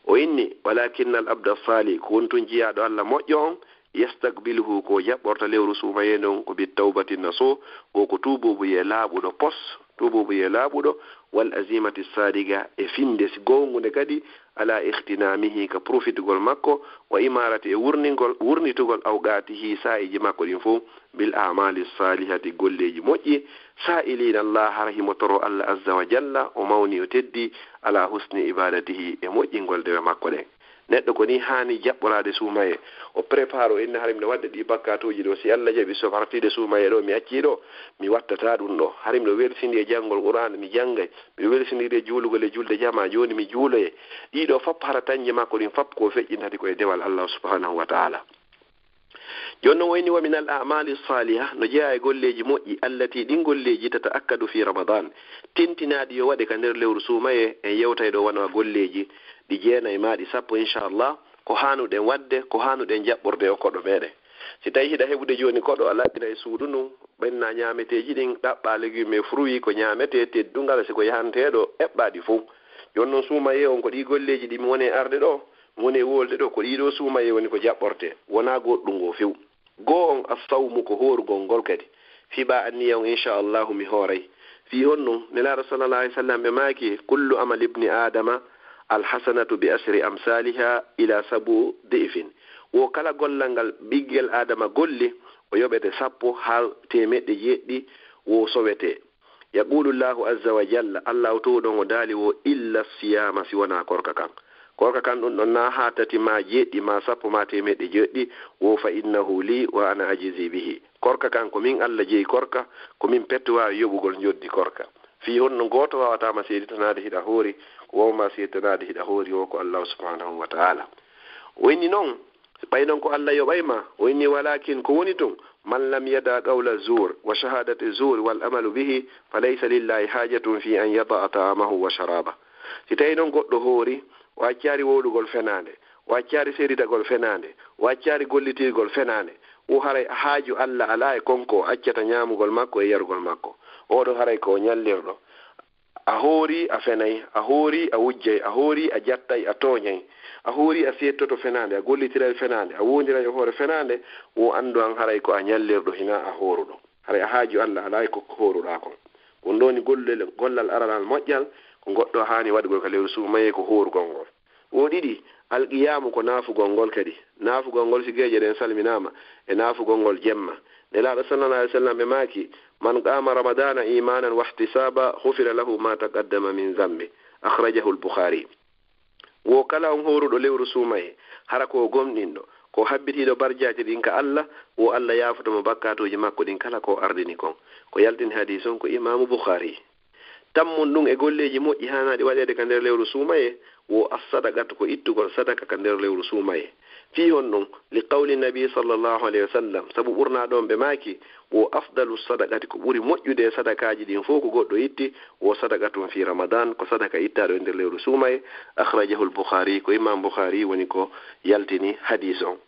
O inni, "Walakinnal abda salih," ko woni tun jiyaaɗo Alla moƴƴo on, "yastaqbiluhu," ko o jaɓɓorta lewru suumayee ndun, ko "bit tawbati nasuh," ko ko tuubuubuyee laaɓuɗo pos, tuubuubuyee laaɓuɗo, "wal azimati sadiga," e finde si goongunde kadi, "ala ikhtinamihi," ka profitugol makko, "wa imarati," e wurningol, wurnitugol, "awqatihi," saa'iiji makko ɗin fow, "bil a'mali salihati," golleeji moƴƴi, "sa'ilina Allah," hara himo toro Alla azza wa jalla, o mawni, o teddi, "ala husni ibadatihi," e moƴƴingol dewe makko ɗen. Neɗɗo ko nii haani jaɓɓoraade suumayee. O prépare, o inni, "Hari miɗo waɗde ɗii bakkaatuuji ɗoo. Si Alla jaɓi, so wartiinde suumayee ɗoo, mi accii ɗoo, mi wattataa ɗun ɗoo. Hari miɗo welsindii e janngol Qur'aana, mi janngay. Miɗo welsindii e juulugol e julde jamaa, jooni mi juuloyay." Ɗii ɗoo fow hara tanje makko ɗin fow ko feƴƴinta ko e dewal Alla subhanahu wa ta'ala. Jooni non o inni, "Wa minal a'mali saliha," no jeyaa e golleeji moƴƴi, "allati," ɗin golleeji, "tata'akkadu fi Ramadan," tintinaaɗi yo waɗe ka nder lewru suumayee. En yewtay ɗoo wano a golleeji ɗi jeenay maa ɗi sappo, inchallah, ko haanuɗen waɗde, ko haanuɗen jaɓɓorde oo koɗo meɗen. Si tawii hiɗa heɓude jooni koɗo, a laɓɓinay suudu ndun, ɓenna ñaameteeji ɗin, ɗaɓɓa légumes et fruits, ko ñaametee, teddungal, si ko yahanteeɗo, eɓɓa ɗi fow. Jooni non suumayee on, ko ɗii golleeji ɗi mi woni e arde ɗoo, mi woni e wolde ɗoo, ko ɗii ɗoo suumayee woni ko jaɓɓortee, wonaa goɗɗun goo few. Goo on, as-sawmu, ko hoorugol ngol kadi. Fii ɓaa anniya on, insha Allahu, mi hooray. Fii honɗun? Nelaaɗo sallallahu alayhi wa sallam ɓe maaki, "Kullu amali ibni Adama alhasanatu bi ashri amsaliha ila sabu di'fin." Wo kala gollal ngal ɓiggel Adama golli, o yoɓete sappo haa teemeɗɗe jeeɗiɗi, wo sowete. Yaqulu Allahu azza wa jalla, Allahu towɗo on o daali wo, "Illa siyama," si wonaa korka kan. Korka kan ɗun ɗon na haa tati ma jeeɗiɗi ma sappo ma teemeɗɗe jeeɗiɗi, wo, "Fa innahu li wa ana ajizi bihi." Korka kan ko min Alla jeyi korka, ko min pettu waawi yoɓugol njoddi korka. Fii honno gooto waawataa ma seeditanaade hiɗa hoori, ko waaw ma seeditanaade hiɗa hoori wo ko Allahu subhanahu wa ta'ala. O inni non, ɓay non ko Alla yoɓay ma, o inni, "Walakin," ko woni tun, "man lam yada qawla zur wa shahadati zur wal amalu bihi, fa laysa lillahi hajatun fi an yada'a ta'amahu wa sharaba." Si tawi non goɗɗo hoori, o accaari wowlugol fenaande, o accaari seeditagol fenaande, o accaari gollitirgol fenaande, o haray haaju Alla alaa e kon ko o accata ñaamugol makko e yarugol makko. Oo ɗoo haray ko o ñallirɗo. A hoori, a fenay, a hoori, a wujjay, a hoori, a jattay, a tooñay, a hoori, a seettoto fenaande, a gollitiray fenaande, a woondiray e hoore fenaande, wo anndu an haray ko a ñallirɗo, hinaa a hooruɗo. Haray a haaju Alla alaa e ko hooruɗaa kon. Ko ɗun ɗoo woni gollel, gollal aranal moƴƴal, ko goɗɗo haani waɗugol ka lewru suumayee ko hoorugol ngol. Wo ɗiɗi, alqiyaamu ko naafugol ngol kadi. Naafugol ngol si geeƴe ɗen salminaama e naafugol ngol jemma. Nelaaɗo sallallahu alayhi wa sallam ɓe maaki, "Man qama ramadana imanan wa ihtisaba, ghufira lahu ma taqaddama min zambi." Akhrajahu al-Bukhari. Wo kala on hooruɗo lewru suumayee, hara ko o gomɗinɗo, ko o habbitiiɗo barjaaji ɗin ka Alla, wo Alla yaafoto mo bakkaatuuji makko ɗin kala ko o ardini kon. Ko yaltini hadiis on ko Imaamu Bukhari. Tammun ɗun e golleeji moƴƴi haanaaɗi waɗeede ka nder lewru suumayee, wo as-sadaqatu, ko ittugol sadaka ka nder lewru suumayee. Fii honɗun? Li qawli nabi sallallahu alayhi wa sallam, sabu ɓurnaaɗo on ɓe maaki, wo afdalu sadaqati, ko ɓuri moƴƴude e sadakaaji ɗin fow ko goɗɗo itti, wo sadaqatun fi Ramadan, ko sadaka ittaaɗo e nder lewru suumayee. Akhrajahu al-Bukhari, ko Imam Bukhari woni ko yaltini hadiis on.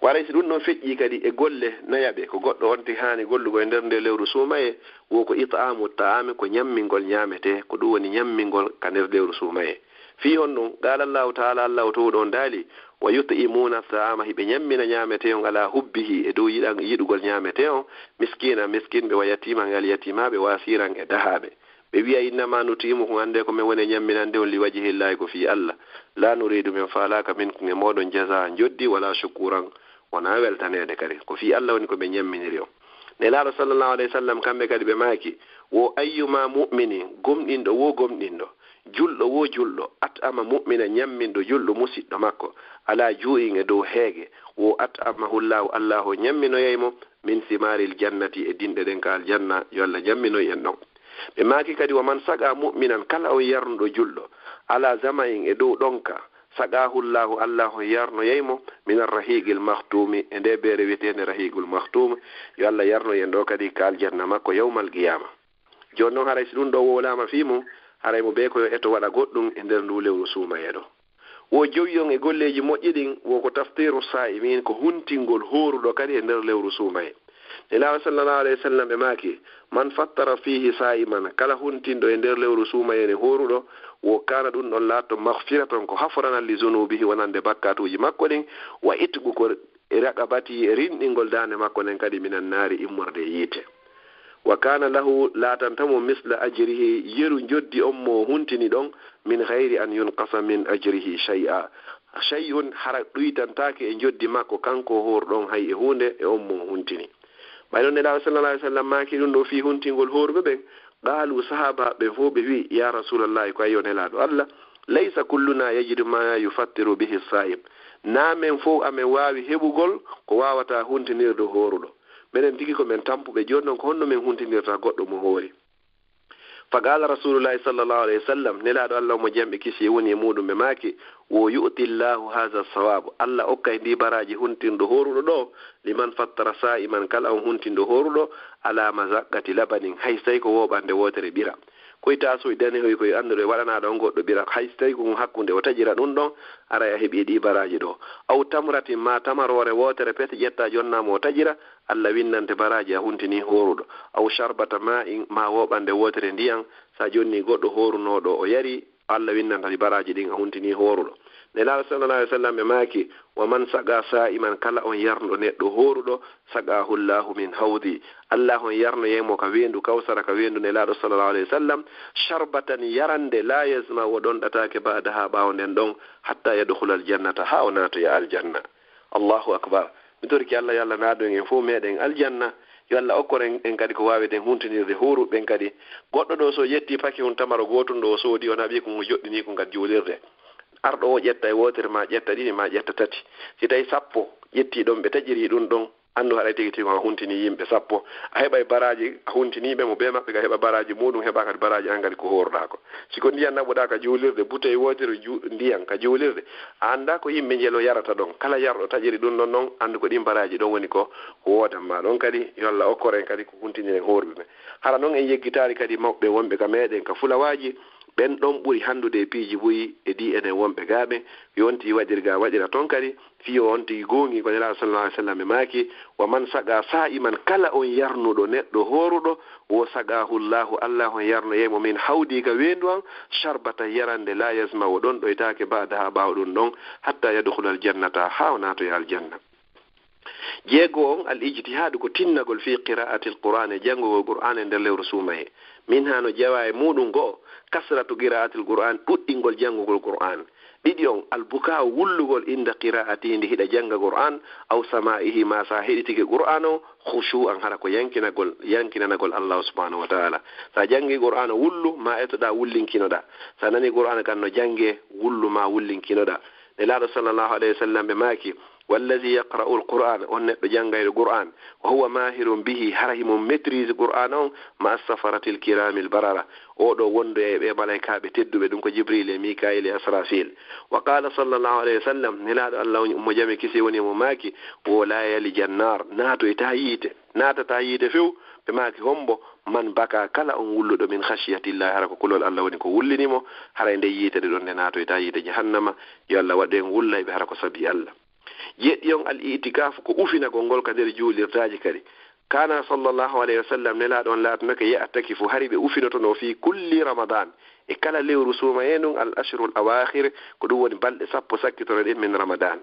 Waray si ɗun ɗon feƴƴii kadi e golle nayaɓe, ko goɗɗo on tigi haani gollugol e nder nde lewru suumayee, wo ko it'aamu ta'aami, ko ñammingol ñaametee, ko ɗun woni ñammingol ka nder lewru suumayee. Fii honɗun? Qaala Allahu ta'ala, Allahu towɗo on daali, "Wa yut'imuna ta'aama," hiɓe ñammina ñaametee on, "ala hubbihi," e dow yiɗan-, yiɗugol ñaametee on, "miskinan," miskinɓe, "wa yatiman," e alyatimaaɓe, "wa asiran," e dahaaɓe. Ɓe wiya: "Innama nutimukum, annde ko men woni e ñamminande on, li wajhillahi, ko fii Allah. La nuridu, men faalaaka, minkum, e mooɗon, jazaan, njoddi, wala shukuran, wona weltaneede kadi. Ko fii Allah woni ko ɓe ñamminiri on." Nelaaɗo sallallahu alayhi wa sallam, kamɓe kadi ɓe maaki: "Wo ayyuma mu'mini, gomɗinɗo wo gomɗinɗo, julɗo wo julɗo, at'ama mu'mina, ñamminɗo julɗo musiɗɗo makko, ala juu'in, e dow heege, wo at'amahu Allahu, Allahu ñamminoyay mo, min simaaril jannati, e dinɗe ɗen ka aljanna, yo Allah ñamminoy en ɗon." Ɓe maaki kadi: "Wa man saqa mu'minan, kala on yarnuɗo julɗo, ala zama'in, e dow ɗonka, saqahu Allahu, Allahu yarnoyay mo, min arrahiqil makhtuumi, e nde beere wiyeteende rahiqul makhtuum, yo Allah yarnoy en ɗo kadi ka aljanna makko yawmal qiyaama." Jooni noon, haray si ɗum ɗo wowlaama fii mum, haray mo bee ko yo eto waɗa goɗɗum e nder ndu lewru suumayee ɗo. Wo jowi on e golleeji moƴƴi ɗin, wo ko taftiru saa'imin, ko huntingol hooruɗo kadi e nder lewru suumayee. Nelaaɗo sallallahu alayhi wa sallam ɓe maaki: "Man fattara fiihi saa'iman, kala huntinɗo e nder lewru suumayee ne hooruɗo, wo kaana ɗum ɗon laatto maghfiratan, ko haforanal, li zunuubihi, wonande bakkaatuuji makko ɗin, wa itqu, ko e raqabati, e rinɗingol daande makko nden kadi, minan naari, immorde e yiite. Wa kaana lahu, laatanta mo, misla ajrihi, yeru njoddi on mo huntini ɗon, min ghayri an yunqasa min ajrihi shay'a, shay'un, hara ɗuytantaake e njoddi makko kanko hooruɗo on hay e huunde, e on mo huntini." Ɓay non Nelaaɗo sallallahu alayhi wa sallam maaki ɗum ɗo fii huntingol hooruɓe ɓen, qaalu, sahaabaaɓe ɓen fow ɓe wi'i: "Ya Rasuulallahi, ko ayyo Nelaaɗo Allah, laysa kulluna yajidu ma yufattiru bihi saa'im. Naa men fow amen waawi heɓugol ko waawata huntinirde hooruɗo. Menen tigi ko men tampuɓe, jooni non ko honno men huntinirta goɗɗo mo hoori?" Fa qaala Rasuulullahi sallallahu alayhi wa sallam, Nelaaɗo Allah mo jam e kisiyee woni e muuɗum ɓe maaki: "Wo yu'ti Allahu haadha sawaab, Allah okkay ndi baraaji huntinɗo hooruɗo ɗo, liman fattara saa'iman, kala on huntinɗo hooruɗo, ala mazaqqati labanin, hay so tawi ko wooɓande wootere ɓira. Koy taasuuji danehoy koy annduɗo e waɗanaaɗo on goɗɗo ɓira, hay so tawi ko ngun hakkunde o taƴira ɗum ɗon, aray a heɓi e ɗi baraaji ɗo. Aw tamratin, ma tamaroore wootere pete ƴetta jonnaa mo o taƴira, Allah winnante baraaji a huntini hooruɗo. Aw sharbata ma'in, ma wooɓande wootere ndiyan, sa jonni goɗɗo hoorunooɗo o yari, Allah winnanta ɗi baraaji ɗin a huntini hooruɗo." Nelaaɗo sallallahu alayhi wa sallam ɓe maaki: "Wa man saqa saa'iman, kala on yarnuɗo neɗɗo hooruɗo, saqahu Allahu min hawdi, Allah on yarnoyay mo ka weendu Kawsara, ka weendu Nelaaɗo sallallahu alayhi wa sallam, sharbatan, yarande, la yazma, o ɗonɗataake, ba'daha, ɓaawo nden ɗon, hatta yadkhula aljannata, haa o naatoya aljanna." Allahu akbar. Mi torike Allah, yo Allah naadu en en fow meɗen aljanna. Yo Allah okkor en, en kadi ko waaweten huntinirde hooruɓe ɓen kadi. Goɗɗo ɗo so ƴetti paki hun tamaro gootun ɗo o soodi, o naɓi ko ngu joɗɗini ko ngal juulirde. Arɗo o ƴetta e wootere, ma ƴetta ɗiɗi, ma ƴetta tati. Si tawi sappo ƴetti ɗon, ɓe taƴiri ɗum ɗon, anndu haɗay tigi tigi on a huntini yimɓe sappo. A heɓay baraaji, a huntini ɓe mo bee maɓɓe, ka heɓa baraaji muuɗum, heɓa kadi baraaji an kadi ko hooruɗaa ko. Si ko ndiyan naɓuɗaa ka juulirde, butey wootere ju-, ndiyan ka juulirde, a anndaa ko yimɓe njelo yarata ɗon. Kala yarɗo taƴiri ɗum ɗon non, anndu ko ɗin baraaji ɗon woni ko woodan ma ɗon kadi. Yo Allah okkor en kadi ko huntiniren hooruɓe ɓen. Hara non en yeggitaali kadi mawɓe wonɓe ka meɗen ka fulawaaji, ɓen ɗon ɓuri hanndude e piiji buy e ɗi enen wonɓe gaa ɓen. Yo on tigi waɗir gaa waɗira ton kadi, fii yo on tigi goongi ko Nelaaɗo sallallahu alayhi wa sallam e maaki: "Wa man saqa saa'iman, kala on yarnuɗo neɗɗo hooruɗo, wo saqahu Allahu, Allah on yarnoyay mo min hawdi ka weendu an, sharbatan, yarande, la yazma, o ɗonɗoytaake, ba'daha, ɓaawo ɗum ɗon, hatta yadkhula aljannata, haa o naatoya aljanna." Jeego on, al ijtihaadu, ko tinnagol fii qira'atil Qur'aan, e janngugol Qur'aan e nder lewru suumayee. Min haa no jeyaa e muuɗum: go'o, kasratu qira'atil Qur'aan, ɗuɗɗingol janngugol Qur'aan. Ɗiɗi on, al bukaa'u, wullugol, inda qira'atihi, nde hiɗa jannga Qur'aan, aw sama'ihi, ma sa heɗitike Qur'aan on, khushu'an, hara ko yankinagol, yankinanagol Allah subhanahu wa ta'ala. Sa janngi Qur'aan wullu, ma etoɗa wullinkinoɗa. Sa nani Qur'aan kan no jannge, wullu ma wullinkinoɗa. Nelaaɗo sallallahu alayhi wa sallam ɓe maaki: "Wallazi yaqra'ul Qur'aan, on neɗɗo janngayɗo Qur'aan, wa huwa mahirun bihi, hara himo maîtrise Qur'aan on, ma'a safaratil kiramil barara, o ɗo wondoya e ɓe malaykaaɓe tedduɓe, ɗum ko Jibril e Mikail e Asrafil." Wa qala sallallahu alayhi wa sallam, Nelaaɗo Allah on mo jam e kisiyee woni e mo maaki: "Wo la yalijan naar, naatoyta yiite, naatata yiite few." Ɓe maaki: "Hombo?" "Man baka, kala on wulluɗo, min khashiyatillahi, hara ko kulol Allah woni ko wullini mo, haray nde yiite ɗe ɗon nde naatoyta yiite jahannama." Yo Allah waɗu en wullayɓe hara ko sabi Allah. Jeeɗiɗi on, al itikaafu, ko ufinagol ngol ka nder juulirdaaji kadi. Kana sallallahu alayhi wa sallam, Nelaaɗo on laatanake, ya'takifu, hari ɓe ufinotono, fi kulli Ramadan, e kala lewru suumayee ndun, al ashrul awakhir, ko ɗum woni balɗe sappo sakkitoro ɗen min Ramadan.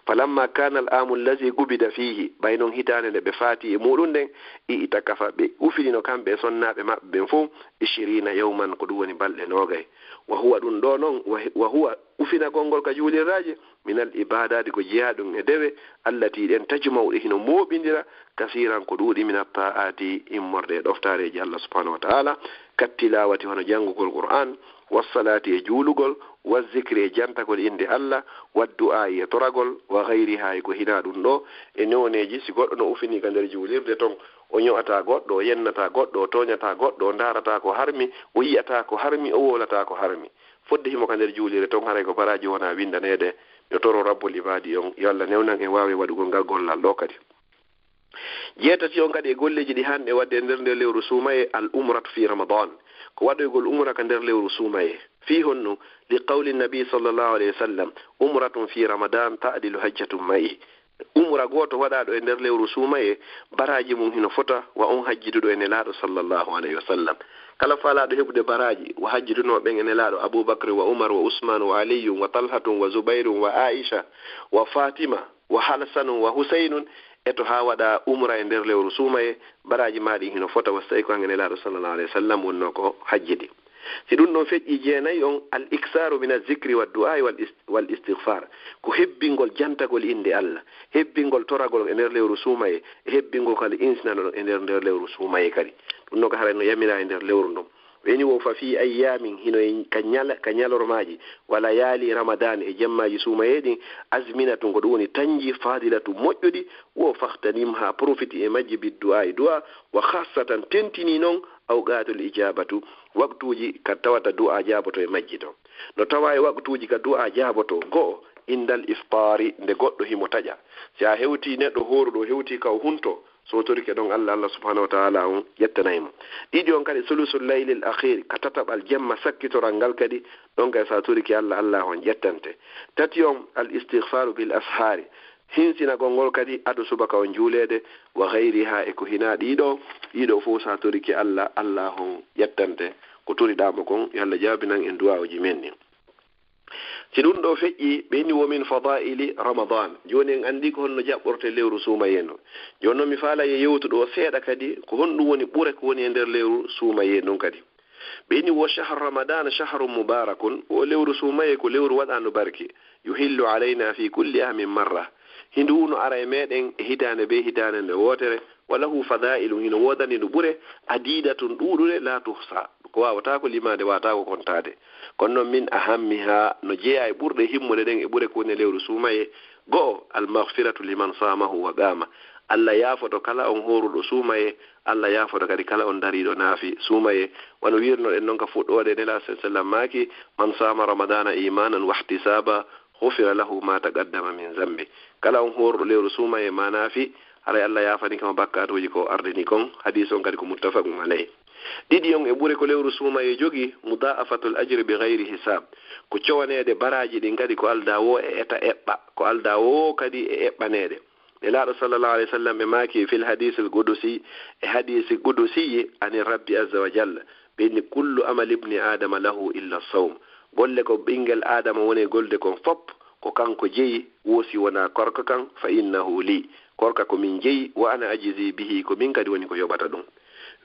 Falamma kana al amu allazi qubida fihi, ɓay non hitaande nde ɓe faati e muɗum nden, i'takafa, ɓe ufinino kamɓe e sonnaaɓe maɓɓe ɓen fow, ishirina yawman, ko ɗum woni balɗe noogay. Wa huwa, ɗum ɗo non, wa, wa huwa, ufinagol ngol ka juuliraaji, minal ibadaati, ko jeyaa ɗum e dewe, allati, ɗen, tajma'u, ɗe hino mooɓindira, kasiiran, ko ɗuuɗi, minat ta'aati, immorde e ɗoftaareeji Allah subhanahu wa ta'ala, kat tilawati, hono janngugol Qur'an, was salaati, e juulugol, waz zikri, e jantagol innde Allah, wad du'aa'i, e toragol, wa ghayriha, e ko hinaa ɗum ɗo, e nooneeji. Si goɗɗo no ufini ka nder juulirde ton, o ño'ataa goɗɗo, o yennataa goɗɗo, o tooñataa goɗɗo, o ndaarataa ko harmi, o yi'ataa ko harmi, o wowlataa ko harmi. Fodde himo ka nder juulirde ton, haray ko baraaji wona winndaneede. Yo toro Rabbul Ibaadi on, yo Allah newnan en waawe waɗugol ngal gollal ɗo kadi. Jeetati on kadi e golleeji ɗi haanɗen waɗde e nder nder lewru suumayee, al umratu fi Ramadan, ko waɗoygol umra ka nder lewru suumayee. Fii honno? Li qawli nabi sallallahu alayhi wa sallam, umratun fi Ramadan ta'dilu hajjatun ma'i. Umra gooto waɗaaɗo e nder lewru suumayee, baraaji mum hino fota wa on hajjiduɗo e Nelaaɗo sallallahu alayhi wa sallam. Kala faalaaɗo heɓude baraaji wa hajjidunoo ɓen e Nelaaɗo, Abu Bakr wa Umar wa Usman wa Aliyun wa Talhatun wa Zubayrun wa Aisha wa Fatima wa Halsanun wa Husaynun, eto haa waɗa umra e nder lewru suumayee, baraaji maa ɗin hino fota wa so tawi ko an e Nelaaɗo sallallahu alayhi wa sallam wonnoo ko hajjidi. Si ɗum ɗon feƴƴii, jeenayi on, al iksaaru min az-zikri wad du'aa'i wal ist-, wal istighfar, ko hebbingol jantagol innde Allah, hebbingol toragol e nder lewru suumayee, e hebbingol kadi insinanol e nder, nder lewru suumayee kadi. Ɗum ɗon ko haray no yamiraa e nder lewru ndun. Ɓeyni wo, fa fi ayyaamin, hino e ka ñala-, ka ñalormaaji, wa layaali Ramadan, e jemmaaji suumayee ɗin, azminatun, ko ɗum woni tanji, fadilatu, moƴƴuɗi, wo, fakhtanimha, profiti e majji, bid du'aa'i, du'a, wa khassatan, tentinii non, awqaatul ijaabatu, waqtuuji ka tawata du'a jaaboto e majji ton. No tawa e waqtuuji ka du'a jaaboto, go'o, indal iftaari, nde goɗɗo himo taƴa. Si a hewtii neɗɗo hooruɗo, hewtii ka o hunto, so torike ɗon Allah, Allah subhanahu wa ta'ala on ƴettanay mo. Ɗiɗi on kadi, sulusul laylil akhir, ka tataɓal jemma sakkitoral ngal kadi, ɗon kadi sa torike Allah, Allah on ƴettante. Tati on, al istighfaru bil ashari, hinsinagol ngol kadi ado subaka on juuleede, wa ghayriha, e ko hinaa ɗiɗo, ɗiɗo fof sa torike Allah, Allah on ƴettante ko toriɗaa mo kon, yo Allah jaabinan en du'aa'uji men ɗin. Si ɗum ɗo feƴƴi, ɓe inni, wo min fadaili Ramadan. Jooni en anndi ko honno jaɓɓorte lewru suumayee ndun. Jooni noon mi faala e yewtude o seeɗa kadi, ko honɗum woni ɓure ko woni e nder lewru suumayee ndun kadi. Ɓe inni, wo shahru Ramadan shahrun mubarakun, o lewru suumayee ko lewru waɗaandu barke. Yuhillu alayna fi kulli amin marra. Hindu no ara e meɗen e hitaande be hitaande nde wootere. Wa lahu fadailun, hino woodani ndu ɓure, adidatun, ɗuuɗuɗe, la tuhsa, ko waawataako limaade, waawataako kontaade. Kono noon, min ahammiha, no jeyaa e ɓurɗe himmude ɗen e ɓure ko woni e lewru suumayee, go'o, al maghfiratu liman samahu wa qama. Allah yaafoto kala on hooruɗo suumayee, Allah yaafoto kadi kala on dariiɗo naafi suumayee. Wano wiirnoɗen noon ka fuɗɗoode, Nelaaɗo sallallahu alayhi wa sallam maaki, man sama ramadana imanan wahtisaba, ghufira lahu ma taqaddama min zambi. Kala on hooruɗo lewru suumayee ma naafi, haray Allah yaafanike mo bakkaatuuji ko ardini kon. Hadiis on kadi ko muttafaqun alayh. Ɗiɗi on e ɓure ko lewru suumayee jogii, mudha'afatul ajri bi ghayri hisab. Ko cowaneede baraaji ɗin kadi ko aldaa woo e eta eɓɓa, ko aldaa woo kadi e eɓɓaneede. Nelaaɗo sallallahu alayhi wa sallam ɓe maaki fil hadiisil qudusi, e hadiisi qudusi ani Rabbi azza wa jalla, ɓe inni, kullu amali ibni Adama lahu illa sawm. Golle ko ɓinngel Aadama woni e golde kon fof, ko kanko jeyi, woo si wonaa korka kan, fa innahu li. Korka ko min jeyi, wa ana ajizi bihi, ko min kadi woni ko yoɓata ɗum.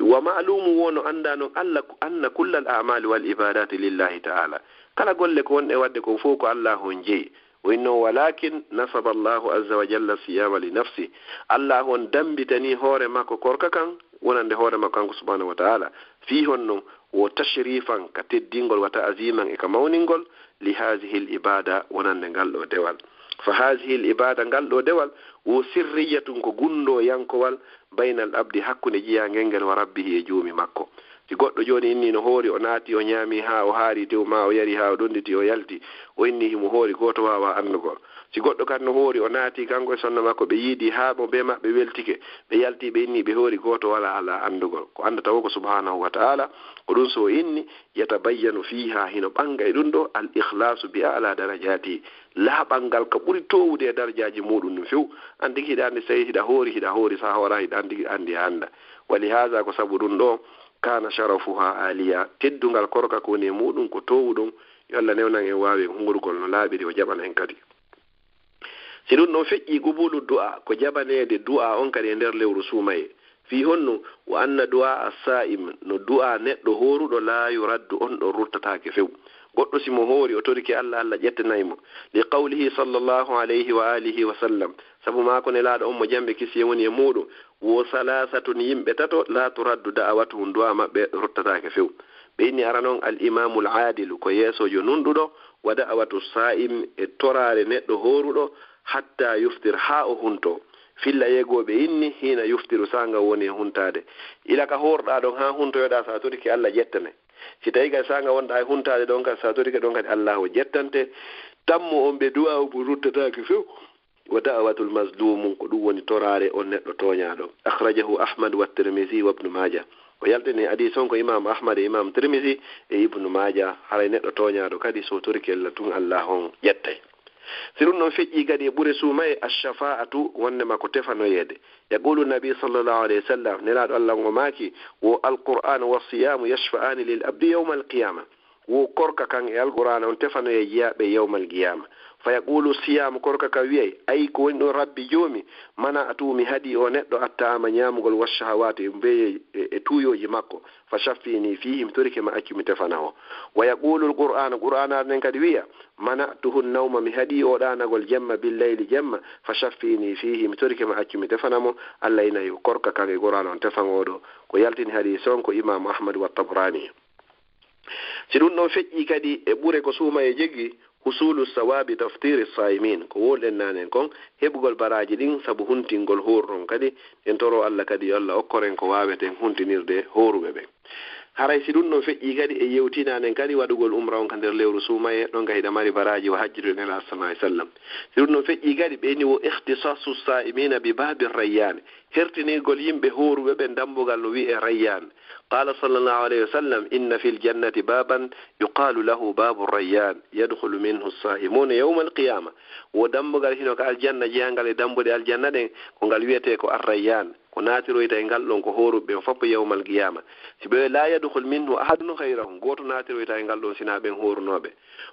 Wa ma'lumu, woo no anndaa non Allah, anna kullal a'mali wal ibadati lillahi ta'ala. Kala golle ko wonɗe waɗde kon fof ko Allah on jeyi. O inni noon, walakin nasaba Allahu azza wa jalla siyama li nafsi. Allah on dammbitanii hoore makko korka kan, wonande hoore makko kanko subhanahu wa ta'ala. Fii honno? Wo tashrifan, ka teddingol, wa ta'ziman, e ka mawningol, li haazihil ibada, wonande ngal ɗoo dewal. Fa haazihil ibada, ngal ɗoo dewal, wo sirriyatun, ko gunndooyankowal, baynal abdi, hakkunde jiyaangel ngel, wa rabbihi, e Joomi makko. Si goɗɗo jooni inni no hoori, o naati, o ñaami haa o haari tew, maa o yari haa o ɗonditi, o yalti, o inni himo hoori, gooto waawaa anndugol. Si goɗɗo kan no hoori, o naati, kanko e sonna makko, ɓe yiidi haa mo bee maɓɓe weltike, ɓe yalti, ɓe inni ɓe hoori, gooto walaa alaa anndugol. Ko anndata woo ko Subhaanahu wa Ta'aala, ko ɗun so o inni, yatabayyanu fiihaa, hino ɓannga e ɗun ɗoo, al ikhlaasu bi a'laa darajaati, laaɓal ngal ka ɓuri toowude e darajaaji muuɗun ɗin few. An tigi hiɗa anndi, sey hiɗa hoori, hiɗa hoori, sa hooraa, hiɗa anndi, hiɗa anndi, a annda. Wa lihaaza, ko sabu ɗun ɗoo, kaana sharafuhaa aaliya, teddungal korka ko woni e muuɗun ko toowuɗun. Yo Alla newnan en waawi en hungurgol no laaɓiri, o jaɓana en kadi. Si ɗun ɗon feƴƴii, qubulu du'a, ko jaɓaneede du'a on kadi e nder lewru suumayee. Fii honno? Wa anna du'a as-saa'im, no du'a neɗɗo hooruɗo, laa yuraddu, on ɗon ruttataake few. Goɗɗo si mo hoori, o torike Alla, Alla ƴettanay mo. Li qawlihi sallallahu alayhi wa alihi wa sallam, sabu maa ko Nelaaɗo on mo jam e kisiyee woni e muuɗun, wo salaasatun, yimɓe tato, laa turaddu da'awatuhum, du'a maɓɓe ruttataake few. Ɓe inni arano on al imaamul aadilu, ko yeesoojo nunɗuɗo, wa da'awatu saa'im, e toraare neɗɗo hooruɗo, hatta yuftir, haa o huntoo. Filla yeegooɓe inni, hiina yuftiru, saanga woni e huntaade. Ila ka hoorɗaa ɗon haa huntoyoɗaa, sa torike Alla ƴettane. Si tawii kadi saanga wonɗaa e huntaade ɗon kadi, sa torike ɗon kadi Allaahu ƴettante. Tammo on ɓe du'a o mo ruttataake few. Wa da'watul mazluum, ko ɗun woni toraare on neɗɗo tooñaaɗo. Akhrajahu Ahmad wa Tirmizi wa Ibnu Maaja. O yaltini hadiis on ko Imaam Ahmad e Imaam Tirmizi e Ibnu Maaja. Haray neɗɗo tooñaaɗo kadi so torike Alla tun, Allaahu on ƴettay. Si ɗun ɗon feƴƴii kadi e ɓure suumayee, ash-shafaa'atu, wonndema ko tefanoyeede. Yaqulu Nabi sallallahu alayhi wa sallam, Nelaaɗo Alla on o maaki, wo al-Qur'aanu wa siyaamu yashfa'aani lil abdi yawmal qiyaama. Wo korka kan e Alqur'aana on tefanoyay jiyaaɓe yawmal qiyaama. Fa yaqulu siyaamu, korka kan wi'ay, ay ko woni ɗon Rabbi Joomi, mana'tu, mi haɗii o neɗɗo, at-ta'aama, ñaamugol, wa shahawaati, e mbeeye-, e, e tuuyooji makko. Fa shaffi'nii fiihi, mi torike ma accu mi tefana o. Wa yaqulu al-Qur'aanu, Qur'aanaare nden kadi wi'a, mana'tuhu an-nawma, mi haɗii o ɗaanagol jemma, bil layli, jemma, fa shaffi'nii fiihi, mi torike ma accu mi tefana mo. Alla inay korka kan e Qur'aana on tefangooɗo. Ko yaltini hadiis on ko Imaamu Ahmad wa Tabraani. Si ɗun ɗon feƴƴii kadi e ɓure ko suumayee jogii, husulu sawaabi taftiiri saa'imiin, ko wowluɗen naane kon, heɓugol baraaji ɗin sabu huntingol hooruɗo on kadi, en toroo Alla kadi yo Alla okkor en ko waaweten huntinirde hooruɓe ɓen. Haray si ɗun ɗon feƴƴii kadi e yewtinanen kadi waɗugol umra on ka nder lewru suumayee, ɗon ka hiɗa mari baraaji wa hajjude Nelaaɗo sallallahu alayhi wa sallam. Si ɗun ɗon feƴƴii kadi, ɓe inni wo ikhtisaasu saa'imiina bi baabi rayyaani, hertinirgol yimɓe hooruɓe ɓen dambugal no wi'ee Rayyaan. Qaala sallallahu alayhi wa sallam, inna fil jannati baaban yuqaalu lahu baabu Rayyaan, yadkhulu minhu saa'imuuna yawmal qiyaama. Wo dambugal hino ka aljanna jeyangal e dambuɗe aljanna ɗen, ko ngal wi'etee ko Ar-Rayyaan. Ko naatiroyta e ngal ɗon ko hooruɓe ɓen fof yawmal qiyaama. Si ɓe laa yadkhul minhu ahadun ghayrahum, gooto naatiroyta e ngal ɗon sinaa ɓen hoorunooɓe.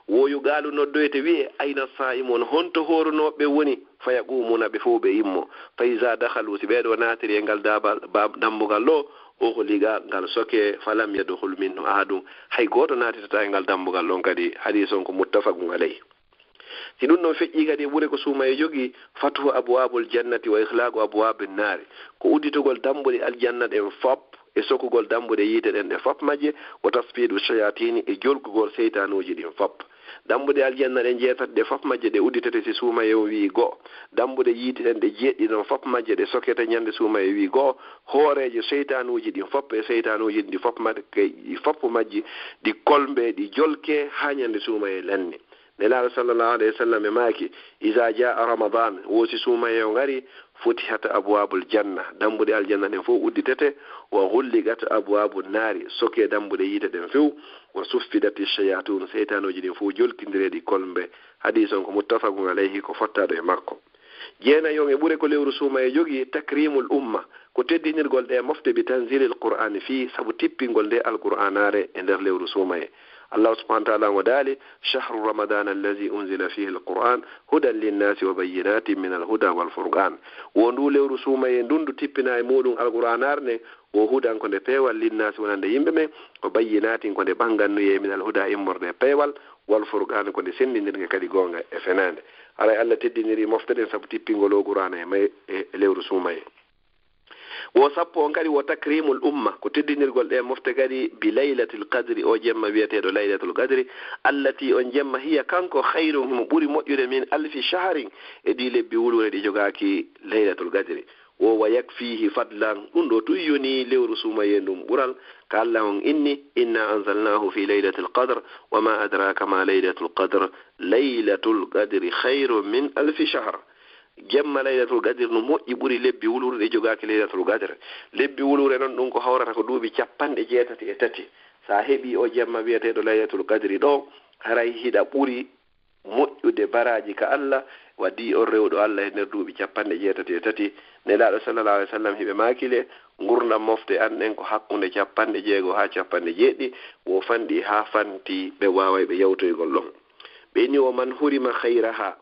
Wo yuqaalu, noddoyte wi'ee, ayna saa'imuun, honto hoorunooɓe woni? Fa yaquumuuna, ɓe fow ɓe immo. Fa izaa dakhaluu, si ɓee ɗoo naatiri e ngal daabal, baab-, dambugal ɗoo, ughliqa, ngal sokee, fa lam yadkhul minhu ahadun, hay gooto naatitataa e ngal dambugal ɗon kadi. Hadiis on ko muttafaqun alayhi. Si ɗun ɗon feƴƴii kadi e ɓure ko suumayee jogii, fathu abwaabul jannati wa ighlaaqu abwaabin naari, ko udditugol dambuɗe aljanna ɗen fop, e sokugol dambuɗe yiite ɗen ɗe fop majje, wa tasfiidu shayaatiini, e jolkugol seytaanuuji ɗin fop. Dambuɗe aljanna ɗen jeetati ɗe fop majje ɗe udditete si suumayee on wi'i go'o. Dambuɗe yiite ɗen ɗe jeeɗiɗi ɗon fop majje ɗe sokete ñande suumayee wi'i go'o. Hooreejo seytaanuuji ɗin fop e seytaanuuji ɗin fop ma-, ke-, ɗi fop majji ɗi kolmbee, ɗi jolkee haa ñande suumayee lanni. Nelaaɗo sallallahu alayhi wa sallam e maaki, izaa jaa'a Ramadaan, wo si suumayee on ari, futihat abwaabul janna, dambuɗe aljanna ɗen fow udditete, wa ghulliqat abwaabun naari, sokee dambuɗe yiite ɗen few, wa suffidati shayaatuun, seytaanuuji ɗin fow jolkindiree ɗi kolmbee. Hadiis on ko muttafaqun alayhi, ko fottaaɗo e makko. Jeenayi on e ɓure ko lewru suumayee jogii, takriimul umma, ko teddinirgol ɗee mofte, bi tanziilil Qur'aani fii, sabu tippingol ndee Alqur'aanaare e nder lewru suumayee. Allaahu subhaanahu wa ta'aalaa ngo daali, shahru ramadaana allazii unzila fiihil Qur'aan hudan linnaasi wa bayyinaatin minal hudaa wal furqaan. Wo nduu lewru suumayee ndun ndu tippinaa e muuɗun Alqur'aanaare nden, wo hudan ko nde peewal linnaasi wonande yimɓe ɓen, wa bayyinaatin ko nde ɓanngannuyee minal hudaa immorde e peewal, wal furqaan ko nde senndindirnge kadi goonga e fenaande. Haray Alla teddinirii mofte ɗen sabu tippingol oo Qur'aana e may-, e, e lewru suumayee. Wo sappo on kadi wo takriimul umma, ko teddinirgol ɗee mofte kadi bi laylatil qadri, oo jemma wi'eteeɗo laylatul qadri, allatii, on jemma, hiya, kanko, khayrun, himo ɓuri moƴƴude, min alfi shahrin, e ɗii lebbi wuluure ɗi jogaaki laylatul qadri. Wo wa yakfihi fadlan, ɗum ɗo tun yoni lewru suumayee ndun ɓural, ka Allah on inni: "Inna anzalnahu fi laylatil qadr, wa ma adraka ma laylatul qadr, laylatul qadri khayrun min alfi shahr." Jemma laylatul qadri no moƴƴi ɓuri lebbi wuluure ɗe jogaaki laylatul qadr. Lebbi wuluure non ɗum ko hawrata ko duuɓi capanɗe jeetati e tati. Sa heɓi o jemma wi'eteeɗo laylatul qadri ɗo, haray hiɗa ɓuri moƴƴude baraaji ka Allah, waɗi on rewɗo Allah e nder duuɓi capanɗe jeetati e tati. Nelaaɗo sallallahu alaihi wasallam hiɓe maakile, ngurndan mofte an ɗen ko hakkunde capanɗe jeego haa capanɗe jeeɗiɗi, wo fanɗi haa fanti ɓe waaway ɓe yawtoygol ɗon. Ɓe inni: "Wa man hurima khayraha,"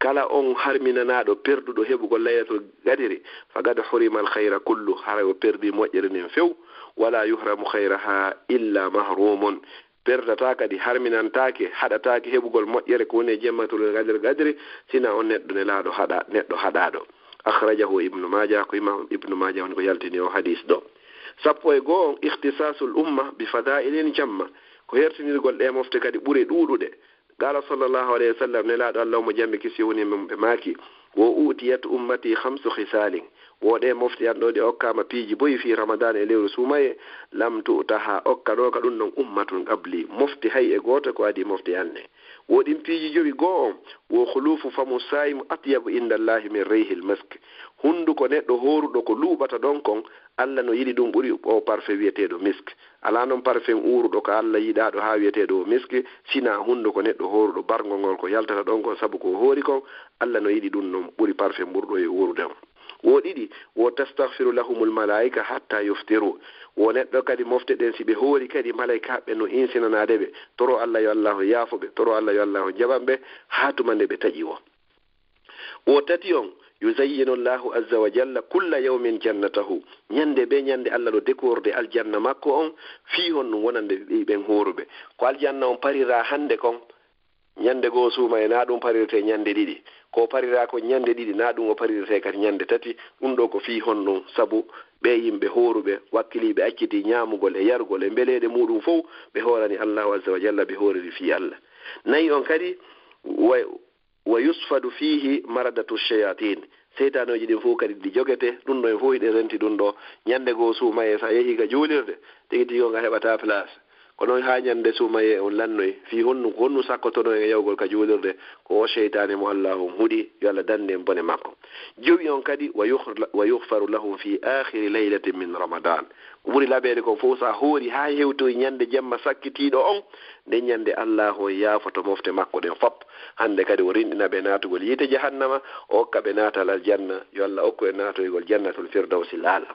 kala on harminanaaɗo perduɗo heɓugol laylatul qadri, faqad hurima al khayra kullu, haray o perdi moƴƴere nden few, wala yuhramu khayraha illa mahrumun. Perdataa kadi, harminantaake, haɗataake heɓugol moƴƴere ko woni e jemmatul qadri, qadri, sina on neɗɗo nelaaɗo haɗa-, neɗɗo haɗaaɗo. Akhrajahu Ibnu Maaja, ko Imam Ibnu Maaja woni ko yaltini o hadis ɗo. Sappo e go'o on, ikhtisasul umma bi fadailin jamma, ko hertinirgol ɗe mofte kadi ɓure ɗuuɗuɗe. Qala sallallahu alayhi wa sallam, nelaaɗo Allah mo jam e kisiyee woni e mum ɓe maaki: "Wo utiyat ummati khamsu khisalin." Wo ɗe mofte an ɗo ɗe okkaama piiji boyi fi Ramadan e lewru suumayee, lam tu'taha, okkanooka ɗum ɗon ummatun qabli, mofte hay e gooto ko adii mofte an ɗen. Wo ɗin piiji jowi, go'o on, wo khulufu famu saim atyabu inda Allahi min rihil misk. Hunduko neɗɗo hooruɗo ko luuɓata ɗon kon, Allah no yiɗi ɗum ɓuri o parfum wi'eteeɗo misk. Alaa non parfum uuruɗo ka Allah yiɗaaɗo haa wi'eteeɗo o misk, sina hunduko neɗɗo hooruɗo barngol ngol ko yaltata ɗon kon sabu ko o hoori kon, Allah no yiɗi ɗum non ɓuri parfum ɓurɗo e uurude on. Wo ɗiɗi, wo tastaghfiru lahumul malaika hatta yuftiru. Wo neɗɗo kadi mofte ɗen si ɓe hoori kadi malaikaaɓe no insinanaade ɓe, toro Allah yo Allah yaafo ɓe, toro Allah yo Allah jaɓan ɓe, haa tuma nde ɓe taƴi wo. Wo tati on, yuzayyinu Allahu azza wa jalla kulla yawmin jannatahu. Ñande be ñande Allah ɗo dekorde aljanna makko on, fii honɗum wonande ɓe ɓen hooruɓe. Ko aljanna on parira hande kon, ñande goo suumayee, na ɗum parirte ñande ɗiɗi. Ko parira ko ñande ɗiɗi, na ɗum o parirte kadi ñande tati. Ɗum ɗo ko fii honɗum? Sabu ɓe yimɓe hooruɓe, wakkiliiɓe acciti ñaamugol e yarugol e mbeleeɗe muɗum fow, ɓe hoorani Allahu azza wa jalla, ɓe hooriri fii Allah. Nayi on kadi, wa wa yusfadu fihi maradatu shayatin. Seytaanooji ɗin fof kadi ɗi jogete, ɗum ɗo en fof hiɗen renti ɗum ɗo. Ñande goo suumayee, so a yehii ka juulirde, tigi tigi on a heɓataa place. Ko noon haa ñande suumayee on lannoyi, fii honɗum, ko honɗum sakkotonoo en e yahugol ka juulirde? Ko o seytaane mo Allah on huɗi, yo Allah dandu en bone makko. Jowi on kadi, wa yuh-, wa yuhfaru lahum fi akhiri laylatin min Ramadan. Ko ɓuri laɓeede kon fof, so a hoori haa hewtoyi ñande jemma sakkitiiɗo on, nden ñande Allaahu on yaafoto mofte makko ɗen fop. Hande kadi o rinɗina ɓe naatugol yiite jahannama, o okka ɓe naatal aljanna. Yo Allah okku en naatoygol jannatul firdawsil aala.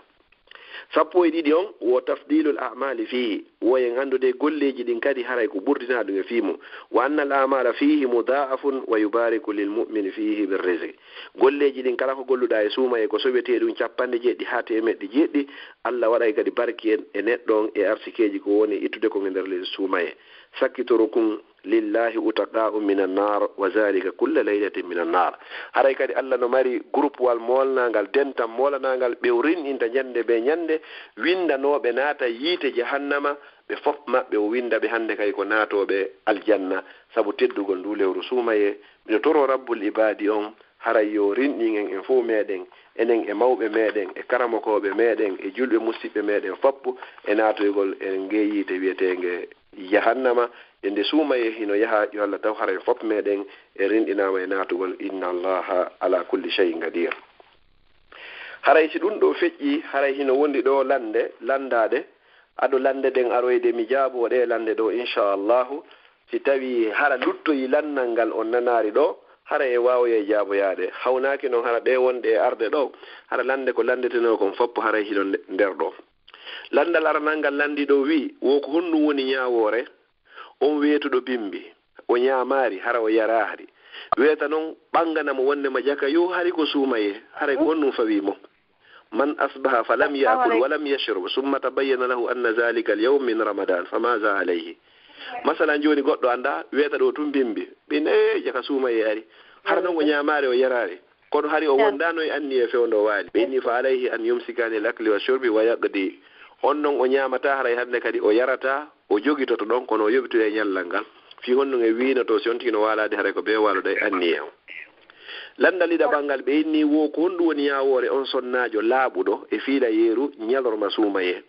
Sappo e ɗiɗi on, wo tafdilul a'mali fihi, wo en anndude golleeji ɗin kadi haray ko ɓurdinaa ɗum e fii mum. Wa annal a'mala fihi mudha'afun wa yubariku lil mu'mini fihi bir rizqi. Golleeji ɗin kala ko golluɗaa e suumayee ko sowetee ɗum capanɗe jeeɗiɗi haa teemeɗɗe jeeɗiɗi, Allah waɗay kadi barki en e neɗɗo on e arsikeeji ko woni ittude kon e nder leydi suumayee. Sakkitoro kun lillahi utaqa'u minan nar wa zalika kulla laylatin minan nar. Haray kadi Allah no mari groupewal moolnangal, dental moolanangal, ɓe o rinɗinta ñande be ñande, windanooɓe naata yiite jahannama, ɓe fop maɓɓe o winda ɓe hande kay ko naatooɓe aljanna, sabu teddugol ndu lewru suumayee. Miɗo toroo Rabbul Ibaadi on, haray yo rinɗin en, en fof meɗen, enen e mawɓe meɗen, e karamokooɓe meɗen, e julɓe musiɓɓe meɗen fop, e naatoygol e ngee yiite wi'eteenge jahannama. E nde suumayee hino yaha, yo Allah taw haray fop meɗen e rinɗinaama e naatugol. Inna Allaha ala kulli shay'in qadir. Haray si ɗum ɗo feƴƴi, haray hino wondi ɗo lande, landaade, ado lande den aroyde mi jaaboo ɗe lande ɗo, inchallahu. Si tawi hara luttoyi lannal ngal on nanaari ɗo, hara e waawoya e jaaboyaade. Hawnaaki non hara ɗe wonɗe e arde ɗo, hara lande ko landetenoo kon fop haray hino nde-, nder ɗo. Landal aranal ngal landi ɗo wi'i, wo ko honɗum woni ñaawoore? On weetuɗo bimbi, o ñaamaari, hara o yaraari. Weeta non, ɓangana mo wonde ma jaka, yo hari ko suumayee, haray ko honɗum fawii mo? Man asbaha falam yaakul walam yashrub, summa tabayyana lahu anna zalika al-yawm min Ramadan, fa maza alayhi? Masalan, jooni goɗɗo anndaa, weeta ɗo tun bimbi, ɓe ne jaka suumayee ari. Hara non o ñaamaari, o yaraari. Kono hari o wondaano e anniye fewndo waali. Ɓe inni, fa alayhi an yumsika anil akli wa shurbi wa yaqdi. On non o ñaamataa, haray hande kadi o yarataa, o jogitoto ɗon, kono o yoɓitoya e ñallal ngal. Fii honno e wiinoto, si on tigi no waalaade, haray ko bee waaloɗo e anniye on. Lanndal ɗiɗaɓal ngal, ɓe inni wo ko honɗum woni ñaawoore on sonnaajo laaɓuɗo e fiilayeeru ñalorma suumayee?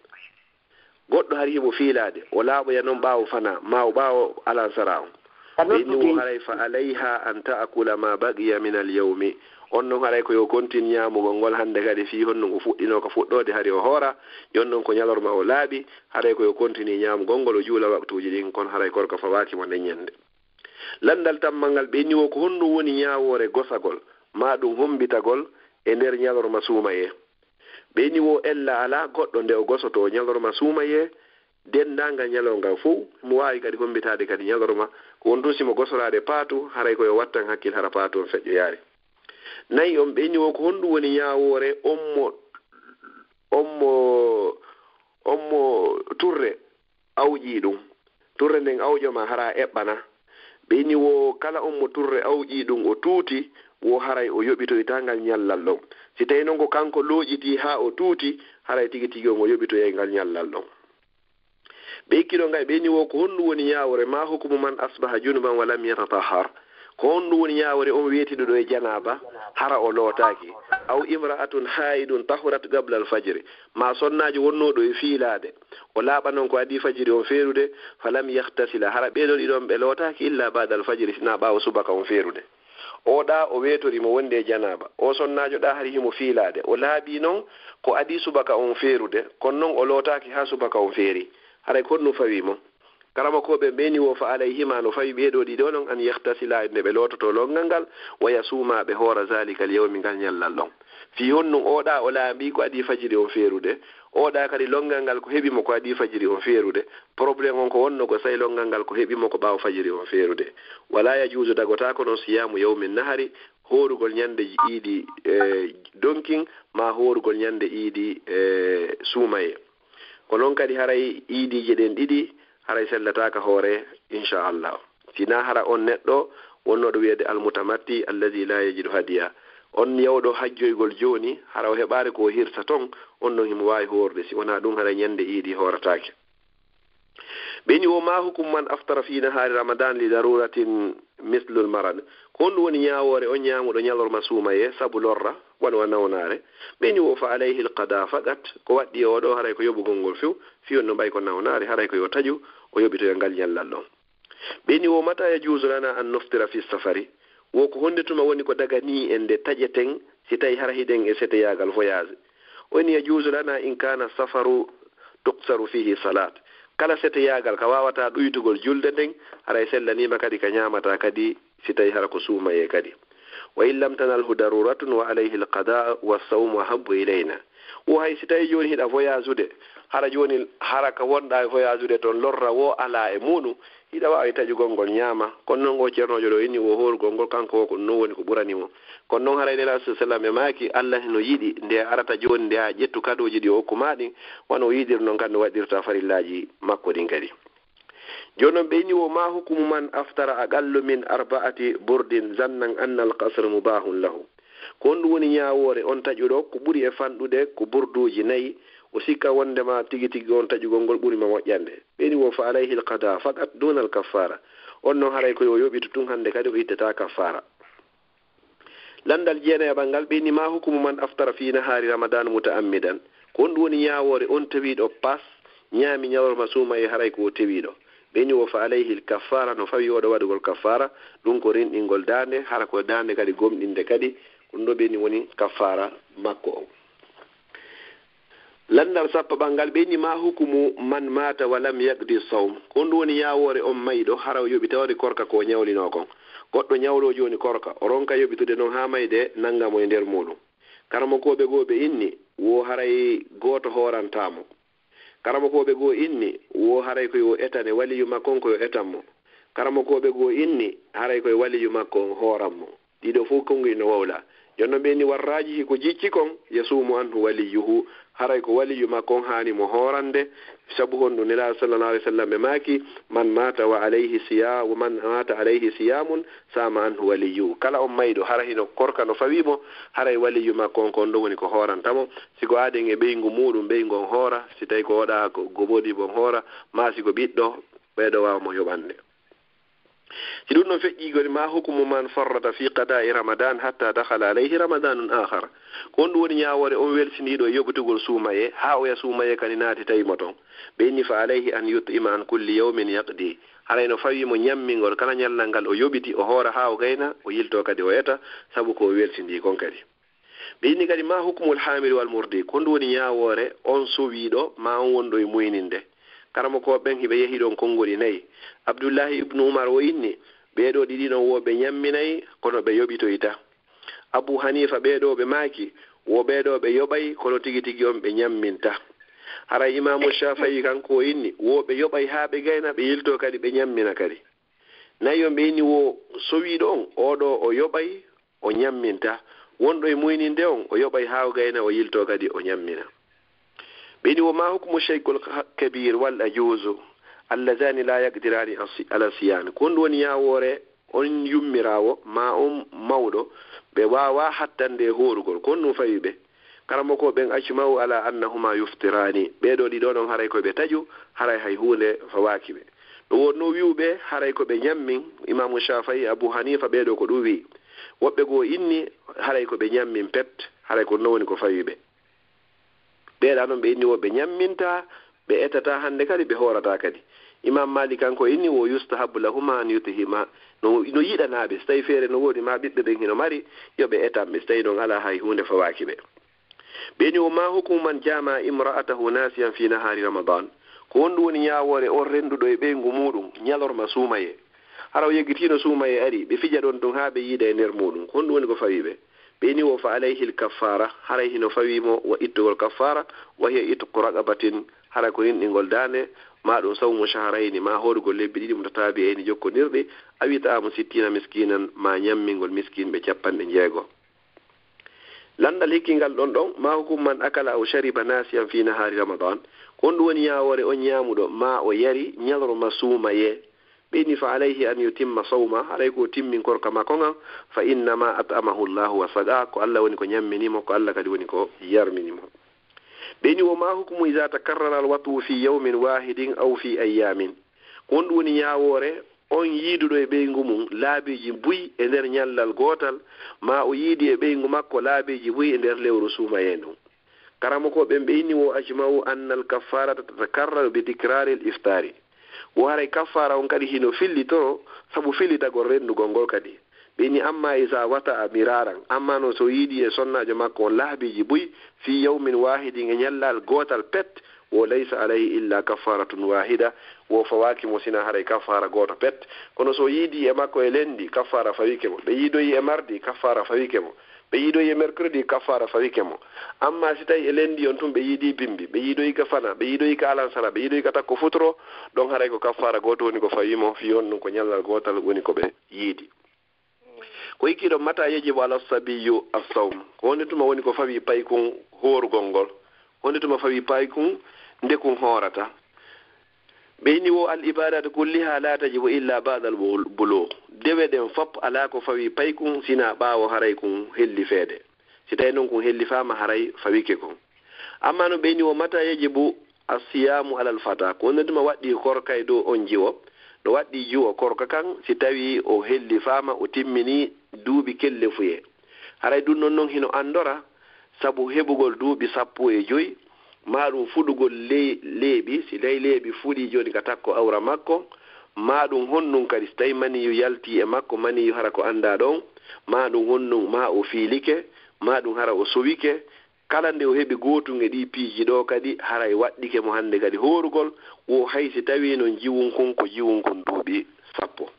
Goɗɗo hari himo fiilaade, o laaɓoya noon ɓaawo fanaa, maa o ɓaawo alansara on. Ɓe inni wo haray fa alayha an ta'kula ma baqiya min al yawmi. On noon haray ko yo kontin ñaamugol ngol hannde kadi fii honno ngu fuɗɗinoo ka fuɗɗoode hari o hoora, yon noon ko ñalorma o laaɓi, haray ko yo kontini ñaamugol ngol o juula waqtuuji ɗin, kono haray korka fawaaki mo nden ñannde. Lanndal tammal ngal, ɓe inni wo ko honɗum woni ñaawoore gosagol, maa ɗum hommbitagol e nder ñalorma suumayee? Ɓe inni wo ella alaa goɗɗo nde o gosotoo ñalorma suumayee, denndaangal ñalorma ngal fow, mo waawi kadi hommbitaade kadi ñalorma, ko won tun si mo gosoraade paatu, haray ko yo wattan hakkil hara paatu on feƴƴoyaali. Nayi on, ɓe inni wo ko honɗum woni ñaawoore on mo, on mo, on mo turre awƴii ɗum, turre nden awƴo ma hara eɓɓana. Ɓe inni wo kala on mo turre awƴii ɗum o tuuti, wo haray o yoɓitoytaa ngal ñallal ɗon. Si tawii non ko kanko looƴitii haa o tuuti, haray tigi tigi on o yoɓitoyay ngal ñallal ɗon. Ɓe ikki ɗon kay, ɓe inni wo ko honɗum woni ñaawoore, ma hukumu man asbaha junuban wa lam yatatahhar? Ko honɗum woni ñaawoore on weetiɗo ɗo e janaaba, hara o lootaaki? Aw imra'atun haidun tahurat qabla al-fajri? Maa sonnaajo wonnooɗo e fiilaade, o laaɓa non ko adii fajiri on feerude, fa lam yahtasila, hara ɓee ɗoo ɗiɗon ɓe lootaaki illa ba'da al-fajri, sinaa ɓaawo subaka on feerude. O ɗa o weetori mo wonde e janaaba. O sonnaajo ɗa hari himo fiilaade. O laaɓii non ko adii subaka on feerude, kono non o lootaaki haa subaka on feeri. Haray ko honɗum fawii mo? Karamokooɓe ɓe ni wo fa alayhima, no fawi ɓee ɗoo ɗiɗo non, an yahtasila, nde ɓe loototoo lonngal ngal, wa yasuuma, ɓe hoora zalika al yawmi, ngal ñallal ɗon. Fii honɗum o ɗa o laaɓii ko adii fajiri on feerude, o ɗa kadi lonngal ngal ko heɓi mo ko adii fajiri on feerude, problème on ko wonno ko say lonngal ngal ko heɓi mo ko ɓaawo fajiri on feerude. Wala yajuuzu, dagotaako non, siyaamu yawmin nahari, hoorugol ñande iidi, e, donkin, maa hoorugol ñande iidi, e, suumayee. Ko non kadi haray iidiije ɗen ɗiɗi, haray sellataaka hoore, inchallah. Sinaa hara on neɗɗo wonnooɗo wiyeede almutamatti allazi la yajidu hadiya. On yawɗo hajjoygol jooni, hara o heɓaali ko o hirsa ton, on non himo waawi hoorde. Si wonaa ɗum, haray ñande iidi hoorataake. Ɓe ni wo ma hukumu man aftara fi nahaari ramadan li daruratin mislul marad. Ko honɗum woni ñaawoore on ñaamuɗo ñalorma suumayee sabu lorra, wano wa nawnaare? Ɓe ni wo fa alayhi alqada faqat, ko waɗɗi e oo ɗoo haray ko yoɓugol ngol few, fii on no ɓay ko nawnaare, haray ko yo taƴu, o yoɓitoya ngal ñallal ɗon. Ɓe ni wo mata yajuuzu lana an nuftira fi safari? Wo ko honde tuma woni ko daganii en nde taƴeten si tawi hara hiɗen e seteyaagal voyage? O ni yajuuzu lana in kana safaru tuqsaru fihi salat. Kala seteyaagal ka waawata ɗuytugol julde nden, haray sellaniima kadi ka ñaamata kadi si tawi hara ko suumayee kadi. Wa in lam tanalhu daruratun wa alayhi alqada wa sawmu ahabbu ilayna. Wo hay si tawi jooni hiɗa voyage ude, hara jooni hara ka wonɗa e voyage ude ton lorra wo alaa e muɗum, hiɗa waawi taƴugol ngol ñaama. Kono non o ceernoojo ɗo inni wo hoorugol ngol kanko wo ko ɗum non woni ko ɓurani mo. Kono non haray Nelaaɗo sallallahu alayhi wa sallam ɓe maaki, Allah hino yiɗi nde a arata jooni nde a ƴettu kadooji ɗi o hokku ma ɗin, wano o yiɗiri non kadi no waɗirta farillaaji makko ɗin kadi. Jooni non ɓe inni wo ma hukumu man aftara aqallu min arba'ati burdin zannan anna al-qasra mubahun lahu? Ko honɗum woni ñaawoore on taƴuɗo ko ɓuri e fanɗude ko burduuji nayi, o sikka wondema tigi tigi on taƴugol ngol ɓuri mo moƴƴande? Ɓe inni wo fa alayhi al-qada faqat duna al-kaffara. On non haray ko yo yoɓitu tun hande kadi o ittata kaffara. Lanndal jeenayaɓal ngal, ɓe inni ma hukumu man aftara fi nahaari ramadan mutaammidan? Ko honɗum woni ñaawoore on tawiiɗo pas ñaami ñalorma suumayee haray ko o tewiiɗo? Ɓe inni wo fa alayhi al kaffara, no fawi oɗo waɗugol kaffara, ɗum ko rinɗingol daande, hara ko daande kadi gomɗinde kadi, ko ɗum ɗo ɓe inni woni kaffara makko on. Lanndal sappaɓal ngal, ɓe inni ma hukumu man mata wa lam yaqdi sawm? Ko honɗum woni ñaawoore on mayɗo hara o yoɓi tawde korka ko o ñawlinoo kon? Goɗɗo ñawloo jooni korka, o ronka yoɓitude non haa mayde nannga mo e nder muɗum. Karamokooɓe goo ɓe inni wo haray gooto hoorantaa mo. Karamokooɓe goo inni wo haray ko yo etane waliyu makko on, ko yo etan mo. Karamokooɓe goo inni haray ko yo waliyu makko on hooran mo. Ɗiɗo fof konnguɗi no wowla. Jooni non ɓe inni warraajihi ko jicci kon, yasuumu anhu waliyuhu, haray ko waliyu makko on haani mo hoorande. Sabu honɗum? Nelaaɗo sallallahu alayhi wa sallam ɓe maaki, man mata wa alayhi siya-, wa man mata alayhi siyamun sama anhu waliyuhu. Kala on mayɗo hara hino korka no fawii mo, haray waliyu makko on ko on ɗon woni ko hooranta mo. Si ko aaden e ɓeyngu muuɗum, ɓeyngu on hoora, si tawi ko oɗa ko gomodi bon hoora, maa si ko ɓiɗɗo, ɓeeɗo waawa mo yoɓande. Si ɗum ɗon feƴƴii kadi, ma hukumu man farrata fi qada'i Ramadan hatta dakhala alayhi Ramadanun akhar. Ko honɗum woni ñaawoore on welsindiiɗo e yoɓitugol suumayee, haa oya suumayee kadi naati tawi mo ton? Ɓe inni, fa alayhi an yut'ima an kulli yawmin yaqdi. Haray no fawii mo ñammingol kala ñallal ngal o yoɓiti, o hoora haa o gayna, o yiltoo kadi o eta, sabu ko o welsindii kon kadi. Ɓe inni kadi, ma hukmul hamil wal murdi, ko honɗum woni ñaawoore on sowiiɗo, ma on wonɗo e muyninde? Karamokooɓe ɓen hiɓe yehi ɗon konngol e nayi. Abdullahi ibnu Umar o inni, ɓee ɗoo ɗiɗi non wo ɓe ñamminay, kono ɓe yoɓitoyta. Abu Hanifa, ɓee ɗoo ɓe maaki, wo ɓee ɗoo ɓe yoɓay, kono tigi tigi on ɓe ñamminta. Haray Imaamu Shafi'i kanko o inni, wo ɓe yoɓay haa ɓe gayna, ɓe yiltoo kadi ɓe ñammina kadi. Nayi on ɓe inni wo sowiiɗo on, oo ɗoo o yoɓay, o ñamminta. Wonɗo e muyninde on, o yoɓay haa o gayna, o yiltoo kadi o ñammina. Ɓe inni, wo ma hukmu shaykhul kabir wal ajuzu allazani la yaqdirani asi-, ala siyami. Ko honɗum woni ñaawoore on yummiraawo, ma on mawɗo, ɓe waawaa hattande e hoorugol? Ko honɗum fawi ɓe? Karamokooɓe ɓen ajma'u ala annahuma yuftirani. Ɓee ɗoo ɗiɗo non haray ko ɓe taƴu, haray hay huunde fawaaki ɓe. No woodnoo wi'uɓe haray ko ɓe ñammin, Imaamu Shafi'i, Abu Hanifa, ɓee ɗoo ko ɗum wi'i. Woɓɓe goo inni haray ko ɓe ñammin pet, haray ko non woni ko fawi ɓe. Ɓee ɗaa non ɓe inni wo ɓe ñamminta, ɓe etataa hannde kadi, ɓe hoorataa kadi. Imaam Maalik kanko inni wo yustahabu lahuma an yut'ima, no, no yiɗanaa ɓe, si tawii feere no woodi ma ɓiɓɓe ɓen hino mari, yo ɓe etan ɓe, si tawii non alaa hay huunde fawaaki ɓe. Ɓe inni, wo ma hukumu man jama imra'atahu nasiyan fi nahari Ramadan? Ko honɗum woni ñaawoore on rennduɗo e ɓeyngu muuɗum ñalorma suumayee? Hara o yeggitiino suumayee ari, ɓe fija ɗon tun haa ɓe yiida e nder muuɗum. Ko honɗum woni ko fawi ɓe? Ɓe inni, wo fa alayhi l kaffara, haray hino fawi mo wa ittugol kaffara, wa hiya itqu raqabatin, hara ko rinɗingol daande, ma ɗum sawmu shahrayni, ma hoorugol lebbi ɗiɗi mutatabi'ayni jokkondirɗi, aw it'amu sittina miskinan, ma ñammingol miskinɓe cappanɗe jeego. Lanndal hikkingal ɗon ɗon, ma hukumu man akala aw shariba nasiyan fi nahari Ramadan? Ko honɗum woni ñaawoore on ñaamuɗo ma o yari ñalorma suumayee? Ɓe inni, fa alayhi an yutimma sawma, haray ko o timmin korka makko ngan, fa innama at'amahu Allahu wa saqa, ko Allah woni ko ñammini mo, ko Allah kadi woni ko yarmini mo. Ɓe inni, wo ma hukumu iza takarrara al wat'u fi yawmin wahidin aw fi ayyamin? Ko honɗum woni ñaawoore on yiiduɗo e ɓeyngu mum laabiiji buy e nder ñallal gootal, ma o yiidi e ɓeyngu makko laabiiji buy e nder lewru suumayee ndun? Karamokooɓe ɓen ɓe inni, wo ajma'u anna al kaffarata tatakarraru bi tikrari al iftari. Wo haray kaffaara on kadi hino fillitoro sabu fillitagol renndugol ngol kadi. Ɓe inni, amma iza wata'a miraran, amma non so yiidi e sonnaajo makko on laabiiji buy, fi yawmin wahidin, e ñallal gootal pet, wo laysa alayhi illa kaffaratun wahida, wo fawaaki mo sina haray kaffaara gooto pet. Kono so yiidi e makko e lenndi, kaffaara fawike mo. Ɓe yiidoyi e mardi, kaffaara fawike mo. Ɓe yiidoyi e mercredi, kaffaara fawike mo. Amma si tawi e lenndi on tun ɓe yiidi bimbi, ɓe yiidoyi ka fana, ɓe yiidoyi ka alansara, ɓe yiidoyi ka takko futuro, ɗon haray ko kaffaara gooto woni ko fawi mo, fii on ɗun ko ñallal gootal woni ko ɓe yiidi. Ko hikki ɗon, mata yajibu ala sabiyyu as-sawm? Ko honde tuma woni ko fawi paykun hoorugol ngol? Honde tuma fawi paykun nde kun hoorata? Ɓe inni, wo al ibadatu kulliha la tajibu illa ba'da al bul-, bulugh. Dewe ɗen fop alaa ko fawi paykun sina ɓaawo haray kun hellifeede. Si tawi non kun hellifaama haray fawike kun. Amma no ɓe inni, wo mata yajibu as-siyamu alal fata? Ko honde tuma waɗɗii korka e dow on jiwo? No waɗɗii jiwo korka kan si tawi o hellifaama, o timmini duuɓi kellefuyee. Haray ɗun non non hino anndora sabu heɓugol duuɓi sappo e joy, maa ɗun fuɗugol ley-, leeɓi, si ley leeɓi fuɗii jooni ka takko awra makko, maa ɗun honɗun kadi si tawi maniyu yaltii e makko, maniyu hara ko anndaa ɗon, maa ɗun honɗun, maa o fiilike, maa ɗun hara o sowike, kala nde o heɓi gootun e ɗii piiji ɗoo kadi, haray waɗɗike mo hannde kadi hoorugol, wo hay si tawii non jiwun kun ko jiwun kun duuɓi sappo.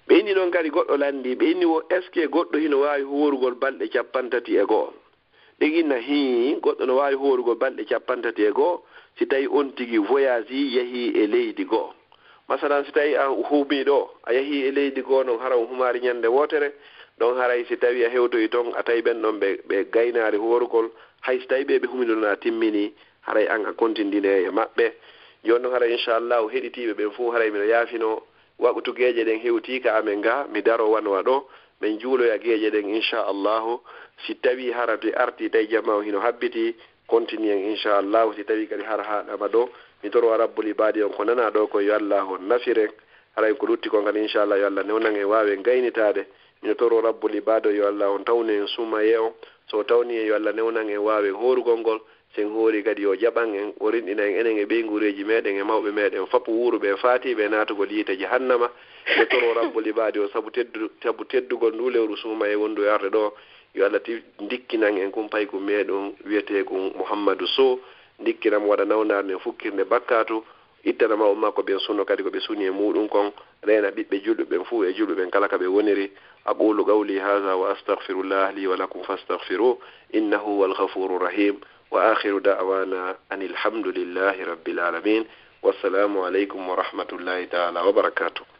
Ɓe inni ɗon kadi goɗɗo lanndii, ɓe inni wo, est-ce que goɗɗo hino waawi hoorugol balɗe cappanɗe tati e go'o? Ɓe inna, hii, goɗɗo no waawi hoorugol balɗe cappanɗe tati e go'o si tawi on tigi voyage yahii e leydi go'o. Masalan, si tawi a humii ɗoo, a yahii e leydi goo non, hara on humaali ñannde wootere, ɗon haray si tawi a hewtoyi ton, a tawi ɓen ɗon ɓe, ɓe gaynaali hoorugol, hay si tawi ɓe, ɓe humii ɗon a timmini, haray an a kontindine e maɓɓe. Jooni non haray, inchallahu, heɗitiiɓe ɓen fow haray miɗo yaafinoo, waqtu geeƴe ɗen hewtii ka amen gaa, mi darowano ɗoo, men juuloya geeƴe ɗen, inchallahu. Si tawi hara mi artii tawi jamaa on hino habbitii, kontini en, inchallahu. Si tawi kadi hara haaɗaama ɗoo, mi torowa Rabbul Ibaadi on ko nanaa ɗoo ko, yo Allaahu on nafir en, Haray ko lutti kon kadi, inchallah, yo Allah newnan en waawen gaynitaade. Mino toro Rabbul Ibaado yo Allah on tawnu en suumayee on. So o tawni en, yo Allah newnan en waawen hoorugol ngol. Sen hoori kadi, yo jaɓan en, o rinɗina en, enen e ɓeynguureeji meeɗen e mawɓe meeɗen fop, wuuruɓe e faatiiɓe e naatugol yiite jahannama. Mino toro Rabbul Ibaadi o sabu teddu-, sabu teddugol nduu lewru suumayee wondu e arde ɗoo. Yo Allah ti-, ndikkinan en kumpayku meeɗen wi'eteeku Muhammadu Sow. Ndikkinan mo waɗa nawnaare nden fukkirnde bakkaatu. Ittana mawɓe makko ɓen sunno kadi ko ɓe suni e muuɗum kon, reena ɓiɓɓe julɓe ɓen fuu e julɓe ɓen kala ka ɓe woniri. أقول قولي هذا وأستغفر الله لي ولكم فاستغفروه إنه هو الغفور الرحيم. وآخر دعوانا أن الحمد لله رب العالمين. والسلام عليكم ورحمة الله تعالى وبركاته.